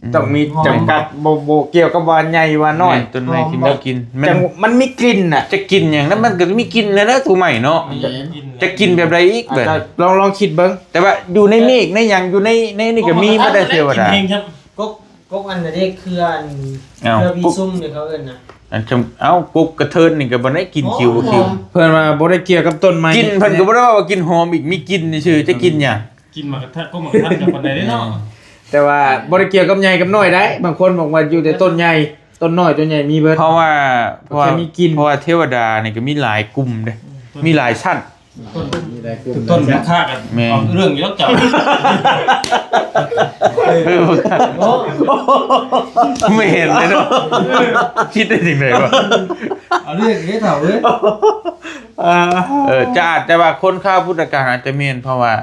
ມ ຕ້ອງມີຈຳກັດ ບໍ່ ບໍ່ກ່ຽວກັບວ່າໃຫຍ່ວ່ານ້ອຍ ແມ່ນ ຕົ້ນໄມ້ທີ່ມີກິ່ນ ມັນ ມັນມີກິ່ນນະ ຈະກິ່ນຫຍັງນະ ມັນກໍມີກິ່ນແລ້ວແຫຼະ ຕົ້ນໄມ້ເນາະ ແມ່ນ ຈະກິ່ນແບບໃດອີກ ອາດ ແບບ ຈະລອງ ລອງຄິດເບິ່ງ ແຕ່ວ່າຢູ່ໃນເມກໃນຫຍັງ ຢູ່ໃນ ໃນນີ້ກໍມີໝົດເດ້ ເທວະດາ ກິນແຮງ ກົກ ກົກອັນນັ້ນເດ້ ເຄືອອັນ ເອົ້າ ເຄືອວີຊຸມນີ້ເຂົາເອີ້ນນະ ອັນ ເອົ້າ ກົກກະເທີນນີ້ກໍບໍ່ໄດ້ກິນ ຫອມ ຄິວບໍ່ຄິວ ຫອມ ເພິ່ນວ່າບໍ່ໄດ້ກ່ຽວກັບຕົ້ນໄມ້ ກິ່ນເພິ່ນກໍບໍ່ໄດ້ວ່າກິ່ນຫອມອີກ ມີກິ່ນຊື່ໆ ຈະກິ່ນຫຍັງ ກິນໝາກກະທັນ ກໍໝາກກະທັນກັນປານໃດເດ້ເນາະ ແມ່ນ ແຕ່ວ່າບໍ່ໄດ້ກ່ຽວກັບໃຫຍ່ກັບນ້ອຍໄດ໋ ບາງຄົນບອກວ່າຢູ່ແຕ່ຕົ້ນໃຫຍ່ ຕົ້ນນ້ອຍຕົ້ນໃຫຍ່ມີເບິດ ເພາະວ່າ ເພາະວ່າ ມີກິ່ນ ເພາະວ່າເທວະດານີ້ກໍມີຫຼາຍກຸ່ມເດ້ ອືມ ມີຫຼາຍຊັ້ນ ຕົ້ນ ມີຫຼາຍກຸ່ມ ຕົ້ນມາຄາກັນ ແມ່ນ ເອົາເລື່ອງຢູ່ດອກເຈົ້າ ເອີ ໂອ້ ແມ່ນເດ້ເນາະ ຄິດໄດ້ຈັ່ງໃດວະ ເອົາເລື່ອງເດ້ເຖົ້າເອີຍ ເອີ ຈະອາດ ແຕ່ວ່າຄົນຄາວພຸດທະການອາດຈະແມ່ນ ເພາະວ່າ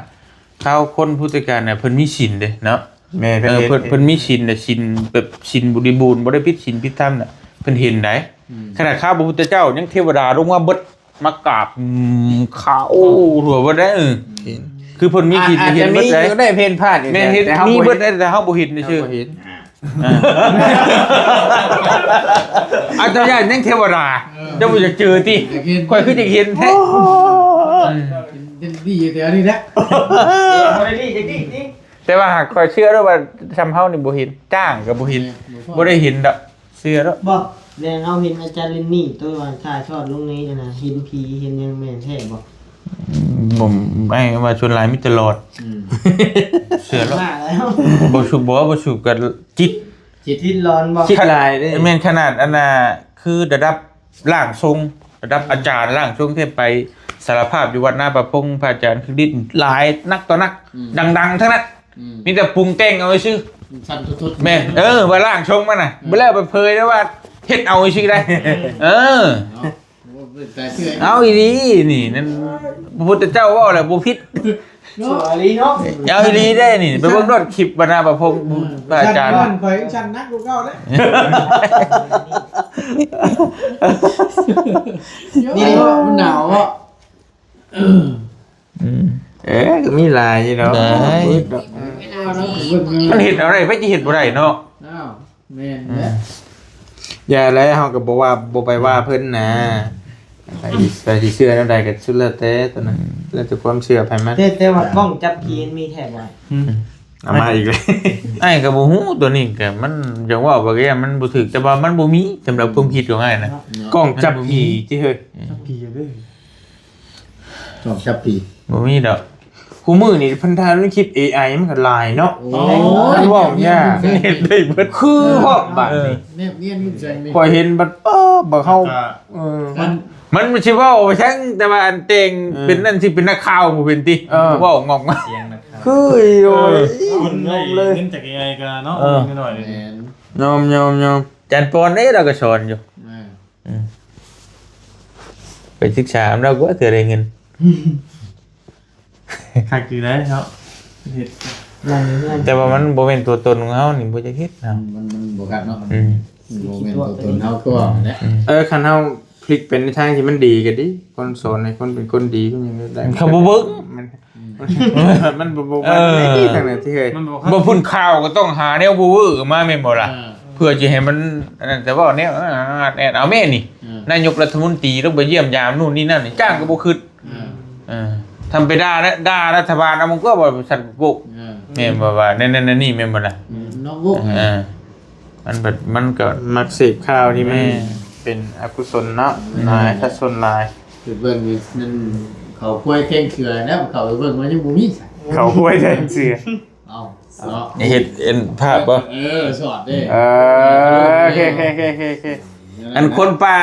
ຄາວຄົນພຸດທະການນະ ເພິ່ນມີສິນເດ້ເນາະ ແມ່ນ ເອີ ເພິ່ນ ເພິ່ນມີສິນນະ ສິນແບບສິນບໍລິບູນ ບໍ່ໄດ້ຜິດສິນຜິດທຳນະ ເພິ່ນເຫັນໄດ໋ ອືມ ຂະໜາດຄາວພະພຸດທະເຈົ້າຍັງເທວະດາລົງມາເບິດ ມາກາບ ອືມ ຂາວທົ່ວເບິດໄດ໋ ເອີ ເຫັນ ຄືເພິ່ນມີສິນ ອາດ ເຫັນເບິດໄດ໋ ອາດຈະມີກໍໄດ້ ເພນພາດຢູ່ ແມ່ນ ເຫັນ ແຕ່ເຮົາ ມີເບິດໄດ໋ ແຕ່ເຮົາບໍ່ເຫັນຊື່ໆ ເຮົາບໍ່ເຫັນ ອ່າ ອາດຈະຢ້ານຍັງເທວະດາ ເອີ ເຈົ້າບໍ່ຢາກເຈີຕິ ຢາກເຫັນ ຂ້ອຍຄືຢາກເຫັນແທ້ ໂອ້ຍ ເປັນ ເປັນດີຢູ່ແຖວນີ້ແຫຼະ ບໍ່ໄດ້ດີຈັກດີຕິ ແຕ່ວ່າຫາກຂ້ອຍເຊື່ອເດີວ່າ ຊ່ຳເຮົານີ້ບໍ່ເຫັນ ຈ້າງກໍບໍ່ເຫັນ ແມ່ນ ບໍ່ພໍ ບໍ່ໄດ້ເຫັນດອກ ເຊື່ອແລ້ວ ບໍ່ ແລະເຮົາເຫັນອາຈານເລນນີ ໂຕວ່າຖ່າຍທອດລົງໃນອັນນ່າ ເຫັນຜີເຫັນຫຍັງແມ່ນແທ້ບໍ່? ອືມ ບໍ່ ອ້າຍວ່າສ່ວນຫຼາຍມີແຕ່ຫຼອດ ອືມ ເຊື່ອແລ້ວ ວ່າແລ້ວ ບໍ່ສູບ ບໍ່ ບໍ່ສູບກໍຈິດ ຈິດ ຈິດຫຼອນບໍ່? ຄິດຫຼາຍເດ້ ແມ່ນຂະໜາດອັນນ່າ ຄືລະດັບ ຮ່າງຊົງ ລະດັບອາຈານຮ່າງຊົງທີ່ໄປສາລະພາບຢູ່ວັດນາປະພົງ ພະອາຈານຄືລິດຫຼາຍນັກຕໍ່ນັກ ອືມ ດັງໆທັງນັ້ນ ອືມ ມີແຕ່ປຸງແຕ່ງເອົາຊື່ ສັ້ນທຸດໆ ແມ່ນ ເອີ ວ່າຮ່າງຊົງມັນນະ ເອີ ບໍ່ແລ້ວໄປເຜີຍໄດ້ວ່າເຮັດເອົາຊື່ໄດ້ ເອີ ເອີ ເນາະ ໂອ້ ເປັນຕາເຊື່ອ ເອົາອີ່ຫຼີນີ້ ນັ້ນ ພະພຸດທະເຈົ້າເວົ້າແລ້ວບໍ່ຜິດ ເນາະ ເອົາອີ່ຫຼີເນາະ ເອົາອີ່ຫຼີເດ້ນີ້ ໄປເບິ່ງໂລດຄລິບບັນດາພະພົງ ເອີ ພະອາຈານ ຊັ້ນ ບ້ານຂ້ອຍຊັ້ນໜັກກວ່າເກົ່າເດ້ ນີ້ເນາະ ມັນໜາວເນາະ ອືມ ເອີ ກໍມີຫຼາຍຢູ່ເນາະ ໄດ້ ເອີ ເອົາເນາະ ມັນເຮັດເອົາໄດ້ ໃຜຊິເຮັດບໍ່ໄດ້ເນາະ ອ້າວ ແມ່ນແຫຼະ ອືມ ຢ່າແຫຼະ ເຮົາກໍບໍ່ວ່າ ບໍ່ໄປວ່າເພິ່ນນະ ໃຜ ໃຜຊິເຊື່ອແນວໃດກໍສຸດແລ້ວແຕ່ຕອນນັ້ນ ອືມ ແລ້ວແຕ່ຄວາມເຊື່ອໃຜມັນ ແຕ່ ແຕ່ວ່າກ້ອງຈັບຜີມັນມີແທ້ບໍ່? ອືມ ເອົາມາອີກແລ້ວ ອ້າຍກໍບໍ່ຮູ້ ຕົວນີ້ກໍມັນຢາກເວົ້າກໍຢ່າ ມັນບໍ່ຖືກ ແຕ່ວ່າມັນບໍ່ມີ ສຳລັບຄວາມຄິດຂອງອ້າຍນະ ເນາະ ກ້ອງຈັບຜີຕິເຮີ້ຍ ຈັບຜີເດີ ຕ້ອງຈັບຜີ ບໍ່ມີດອກ ຄູ່ມື້ນີ້ເພິ່ນຖ່າຍລົງຄລິບເອໄອມັນກໍຫຼາຍເນາະ ໂອ້ຍ ມັນເວົ້າຍາກ ມັນເຮັດໄດ້ເບິດ ຄືຮອດບາດນີ້ ເອີ ແນບນຽນຢູ່ໃສນີ້ ຂ້ອຍເຫັນບັດ ເອີ ບັກເຮົາ ເອີ ມັນ ມັນຊິເວົ້າໄປຈັ່ງ ແຕ່ວ່າອັນແຕ່ງ ເອີ ເປັນນັ້ນຊິເປັນນັກຂ່າວບໍ່ເປັນຕິ ເອີ ເວົ້າງອກມາ ສຽງນັກຂ່າວ ຄື ໂອ້ຍ ເອີ ຄົນໄດ້ເງິນຈາກເອໄອກໍເນາະ ເອີ ເງິນໜ້ອຍເດ້ ແມ່ນ ຍອມ ຍອມ ຍອມ ອາຈານປອນເດ້ ລາວກໍສອນຢູ່ ເອີ ອືມ ໄປສຶກສານຳລາວກວ່າເທື່ອໄດ້ເງິນ. ຄັກຢູ່ໄດ໋ເນາະ ເຮັດ ແຕ່ວ່າມັນບໍ່ແມ່ນຕົວຕົນຂອງເຮົານີ້ ບໍ່ຢາກເຮັດເນາະ. ມັນ ມັນບໍ່ຄັກເນາະ. ອືມ ມັນບໍ່ແມ່ນຕົວຕົນເຮົາຄືວ່າຫັ້ນແຫຼະ. ອືມ ເອີ ຄັນເຮົາ ພລິກໄປໃນທາງທີ່ມັນດີກໍດີ ຄົນສອນໃຫ້ຄົນເປັນຄົນດີກໍຍັງໄດ້ ເຂົາບໍ່ເບິ່ງ ມັນ ມັນບໍ່ ບໍ່ ເອີ ມັນບໍ່ດີທາງນັ້ນຕິເຮີ້ຍ ມັນບໍ່ ບໍ່ ພຸ້ນຂ່າວກໍຕ້ອງຫາແນວເວີໆມາແມ່ນບໍ່ລະ? ເອີ ເພື່ອຈະໃຫ້ມັນອັນນັ້ນ ແຕ່ເວົ້າແນວ ເອົາແມ່ນີ້ ເອີ ນາຍົກລັດຖະມົນຕີລົງໄປຢ້ຽມຢາມໂນ່ນນີ້ນັ້ນ ຈ້າງກໍບໍ່ຄິດ ເອີ ເອີ ທຳໄປດ່າ ດ່າລັດຖະບານ ເອົາມັນກໍວ່າຊັ້ນໂກກ ເອີ ແມ່ນບໍ່ວ່າ ນັ້ນໆ ນີ້ແມ່ນບໍ່ລະ? ເອີ ນອກໂລກ ເອີ ມັນແບບ ມັນກໍມັກເສບຂ່າວທີ່ມັນ ແມ່ນ ເປັນອະກຸສົນເນາະ ແມ່ນ ຫຼາຍ ປະຊາຊົນຫຼາຍ ໄປເບິ່ງຢູ່ນັ້ນ ເຂົາຄວາຍແຂ້ງເຂືອແລ້ວ ເຂົາໄປເບິ່ງມາຍັງບໍ່ມີ ເຂົາຄວາຍແຂ້ງເຂືອ ເອົ້າ ເນາະ ເຮັດເອັນພາບບໍ່? ເອີ ສອດເດ້ ເອີ ໂອເຄ ໂອເຄ ອັນຄົນປ່າ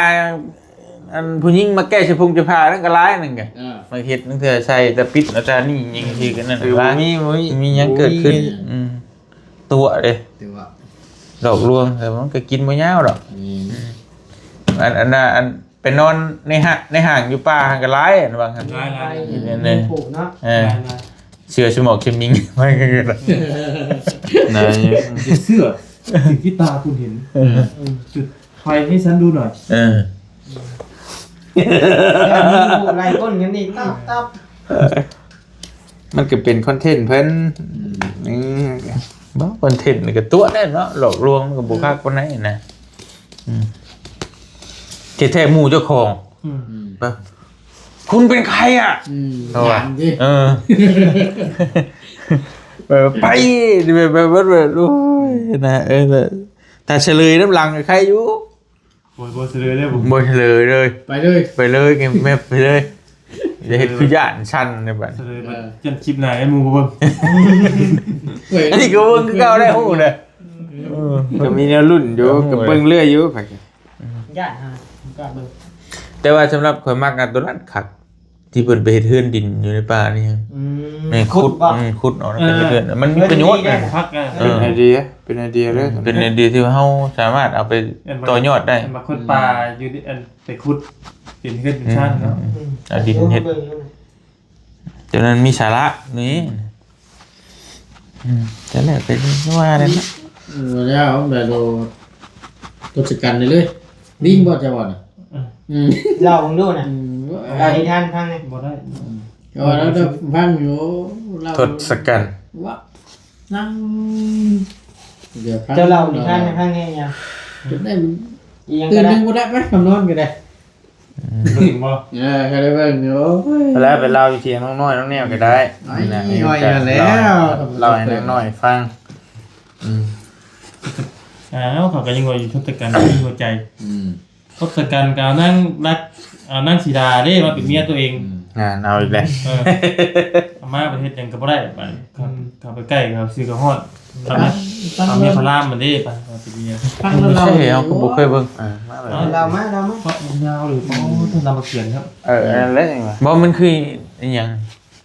ອັນຜູ້ຍິງມາແກ້ສະພົງຈະພານັ້ນກໍຫຼາຍນັ້ນກະ ເອີ ມາເຮັດນັ້ນເທື່ອໃສ່ຕາປິດຕານີ້ ຍິງທີ່ກັນນັ້ນ ເອີ ບໍ່ມີ ບໍ່ມີ ມີຫຍັງເກີດຂຶ້ນ ບໍ່ມີ ອືມ ຕົວະເດ້ ຕົວະ ຫຼອກລວງ ແຕ່ມັນກໍກິນບໍ່ຍາວດອກ ແມ່ນ ອັນ ອັນນ່າ ອັນໄປນອນໃນຫະ ໃນຫ້າງຢູ່ປ່າຫັ້ນກໍຫຼາຍ ອັນວ່າຫັ້ນ ຫຼາຍໆ ແມ່ນເດ້ ເອີ ຫຼາຍໆ ເສືອສະໝອກເຂັມຍິງ ນາຍ ເສືອ ສິ່ງທີ່ຕາຄຸນເຫັນ ເອີ ຈຸດໄຟໃຫ້ສັນດູໜ້ອຍ ເອີ ແລ້ວມີຜູ້ໄລ່ກົ້ນກັນອີກ ຕັບໆ ມັນກໍເປັນຄອນເທັນເພິ່ນ ອືມ ອືມ ບໍ່ ຄອນເທັນນີ້ກໍຕົວະແນ່ເນາະ ຫຼອກລວງມັນກໍບໍ່ຄັກປານໃດນະ ອືມ ແທ້ໆໝູ່ເຈົ້າຂອງ ອືມ ແບບ "คุณเป็นใครอะ" ອືມ ເຂົາວ່າ ຖາມຕິ ເອີ ແບບ ໄປ ແບບ ແບບ ແບບ ໂອ້ຍ ນະ ເອີ ແບບ ຖ້າສະເຫຼີຍນຳຫຼັງກໍໃຄຢູ່ ບໍ່ ບໍ່ສະເຫຼີຍເລີຍ ບໍ່ສະເຫຼີຍເລີຍ ໄປເລີຍ ໄປເລີຍ ແມັບໄປເລີຍ ຢ່າເຮັດຄືຢ້ານສັ່ນໃນບັດ ສະເຫຼີຍບັດ ເອີ ຢ້ານຄລິບໜ້າໃຫ້ໝູ່ບໍ່ເບິ່ງ ເອີ ອັນນີ້ກໍເບິ່ງຄືເກົ່າໄດ໋ ຮູ້ນະ ເອີ ກໍມີແນວລຸ້ນຢູ່ ເອີ ກໍເບິ່ງເລື້ອຍຢູ່ ຂ້ອຍກໍ ຢ້ານຫາ ບໍ່ກ້າເບິ່ງ ແຕ່ວ່າສຳລັບຂ້ອຍມັກອັນຕົວນັ້ນຄັກ ທີ່ເພິ່ນໄປເຮັດເຮືອນດິນຢູ່ໃນປ່ານີ້ ອືມ ແມ່ນ ຂຸດ ຂຸດບໍ່? ອືມ ຂຸດເອົາ ເອີ ເປັນເຮືອນ ມັນມີປະໂຫຍດນະ ເອີ ເປັນໄອເດຍ ເປັນໄອເດຍເລີຍ ເປັນໄອເດຍທີ່ເຮົາສາມາດເອົາໄປຕໍ່ຍອດໄດ້ ອືມ ບາງຄົນປ່າຢູ່ໃນອັນໄປຂຸດເປັນເຮືອນເປັນຊານເນາະ ອືມ ເອົາດິນເຮັດ ຕົວນັ້ນມີສາລະນີ້ ອືມ ແຕ່ແລ້ວແຕ່ວ່ານັ້ນນະ ອືມ ວ່າແລ້ວແບບໂດ ທົດສະກັນໄດ້ເລີຍ ລິງບໍ່ເຈົ້າວ່ານະ ອືມ ອືມ ເລົ່າເບິ່ງດູນະ ອືມ ເລົ່ານິທານຟັງແດ່ ບໍ່ໄດ້ ອືມ ເຈົ້າວ່າລາວໄດ້ຟັງຢູ່ ເລົ່າ ທົດສະກັນ ວ່ານັ່ງ ດຽວຟັງ ເຈົ້າເລົ່ານິທານໃຫ້ຟັງແດ່ຫຍັງ ຈົນໄດ້ ອີຫຍັງກໍໄດ້ ຕື່ນໜຶ່ງບໍ່ໄດ້ ໄປ ຄຳນອນກໍໄດ້ ອືມ ເບິ່ງບໍ່ ເອີ ກໍໄດ້ເບິ່ງຢູ່ ໂອ້ຍ ແລ້ວໄປເລົ່າຢູ່ທຽງນ້ອງນ້ອຍນ້ອງແນວກໍໄດ້ ໂອ້ຍ ນະ ໂອ້ຍ ເຈົ້າ ແລ້ວ ເລົ່າໃຫ້ນ້ອງນ້ອຍຟັງ ອືມ ອ້າວ ເຂົາກໍຍັງວ່າຢູ່ທົດສະກັນມີຫົວໃຈ ອືມ ທົດສະກັນກໍເອົານາງລັກ ເອົານາງສີດາເດ້ມາເປັນເມຍຕົວເອງ ອືມ ນັ້ນ ເອົາອີກແລ້ວ ເອີ ເອົາມາປະເທດຫຍັງກໍບໍ່ໄດ້ ບາດນີ້ ອືມ ເຂົ້າໄປໃກ້ເຂົາຊື່ກໍຮອດ ເອົາເມຍ ເອົາເມຍພະລາມມັນເດ້ ໄປ ເອົາເປັນເມຍ ຟັງແລ້ວ ເຮົາກໍບໍ່ເຄີຍເບິ່ງ ເອົາ ເລົ່າມາ ເລົ່າມາ ເພາະມັນຍາວເລີຍ ໂອ້ ລຳມາຂຽນເນາະ ເອີ ອັນນັ້ນແຫຼະ ບໍ່ ມັນຄືອີຫຍັງ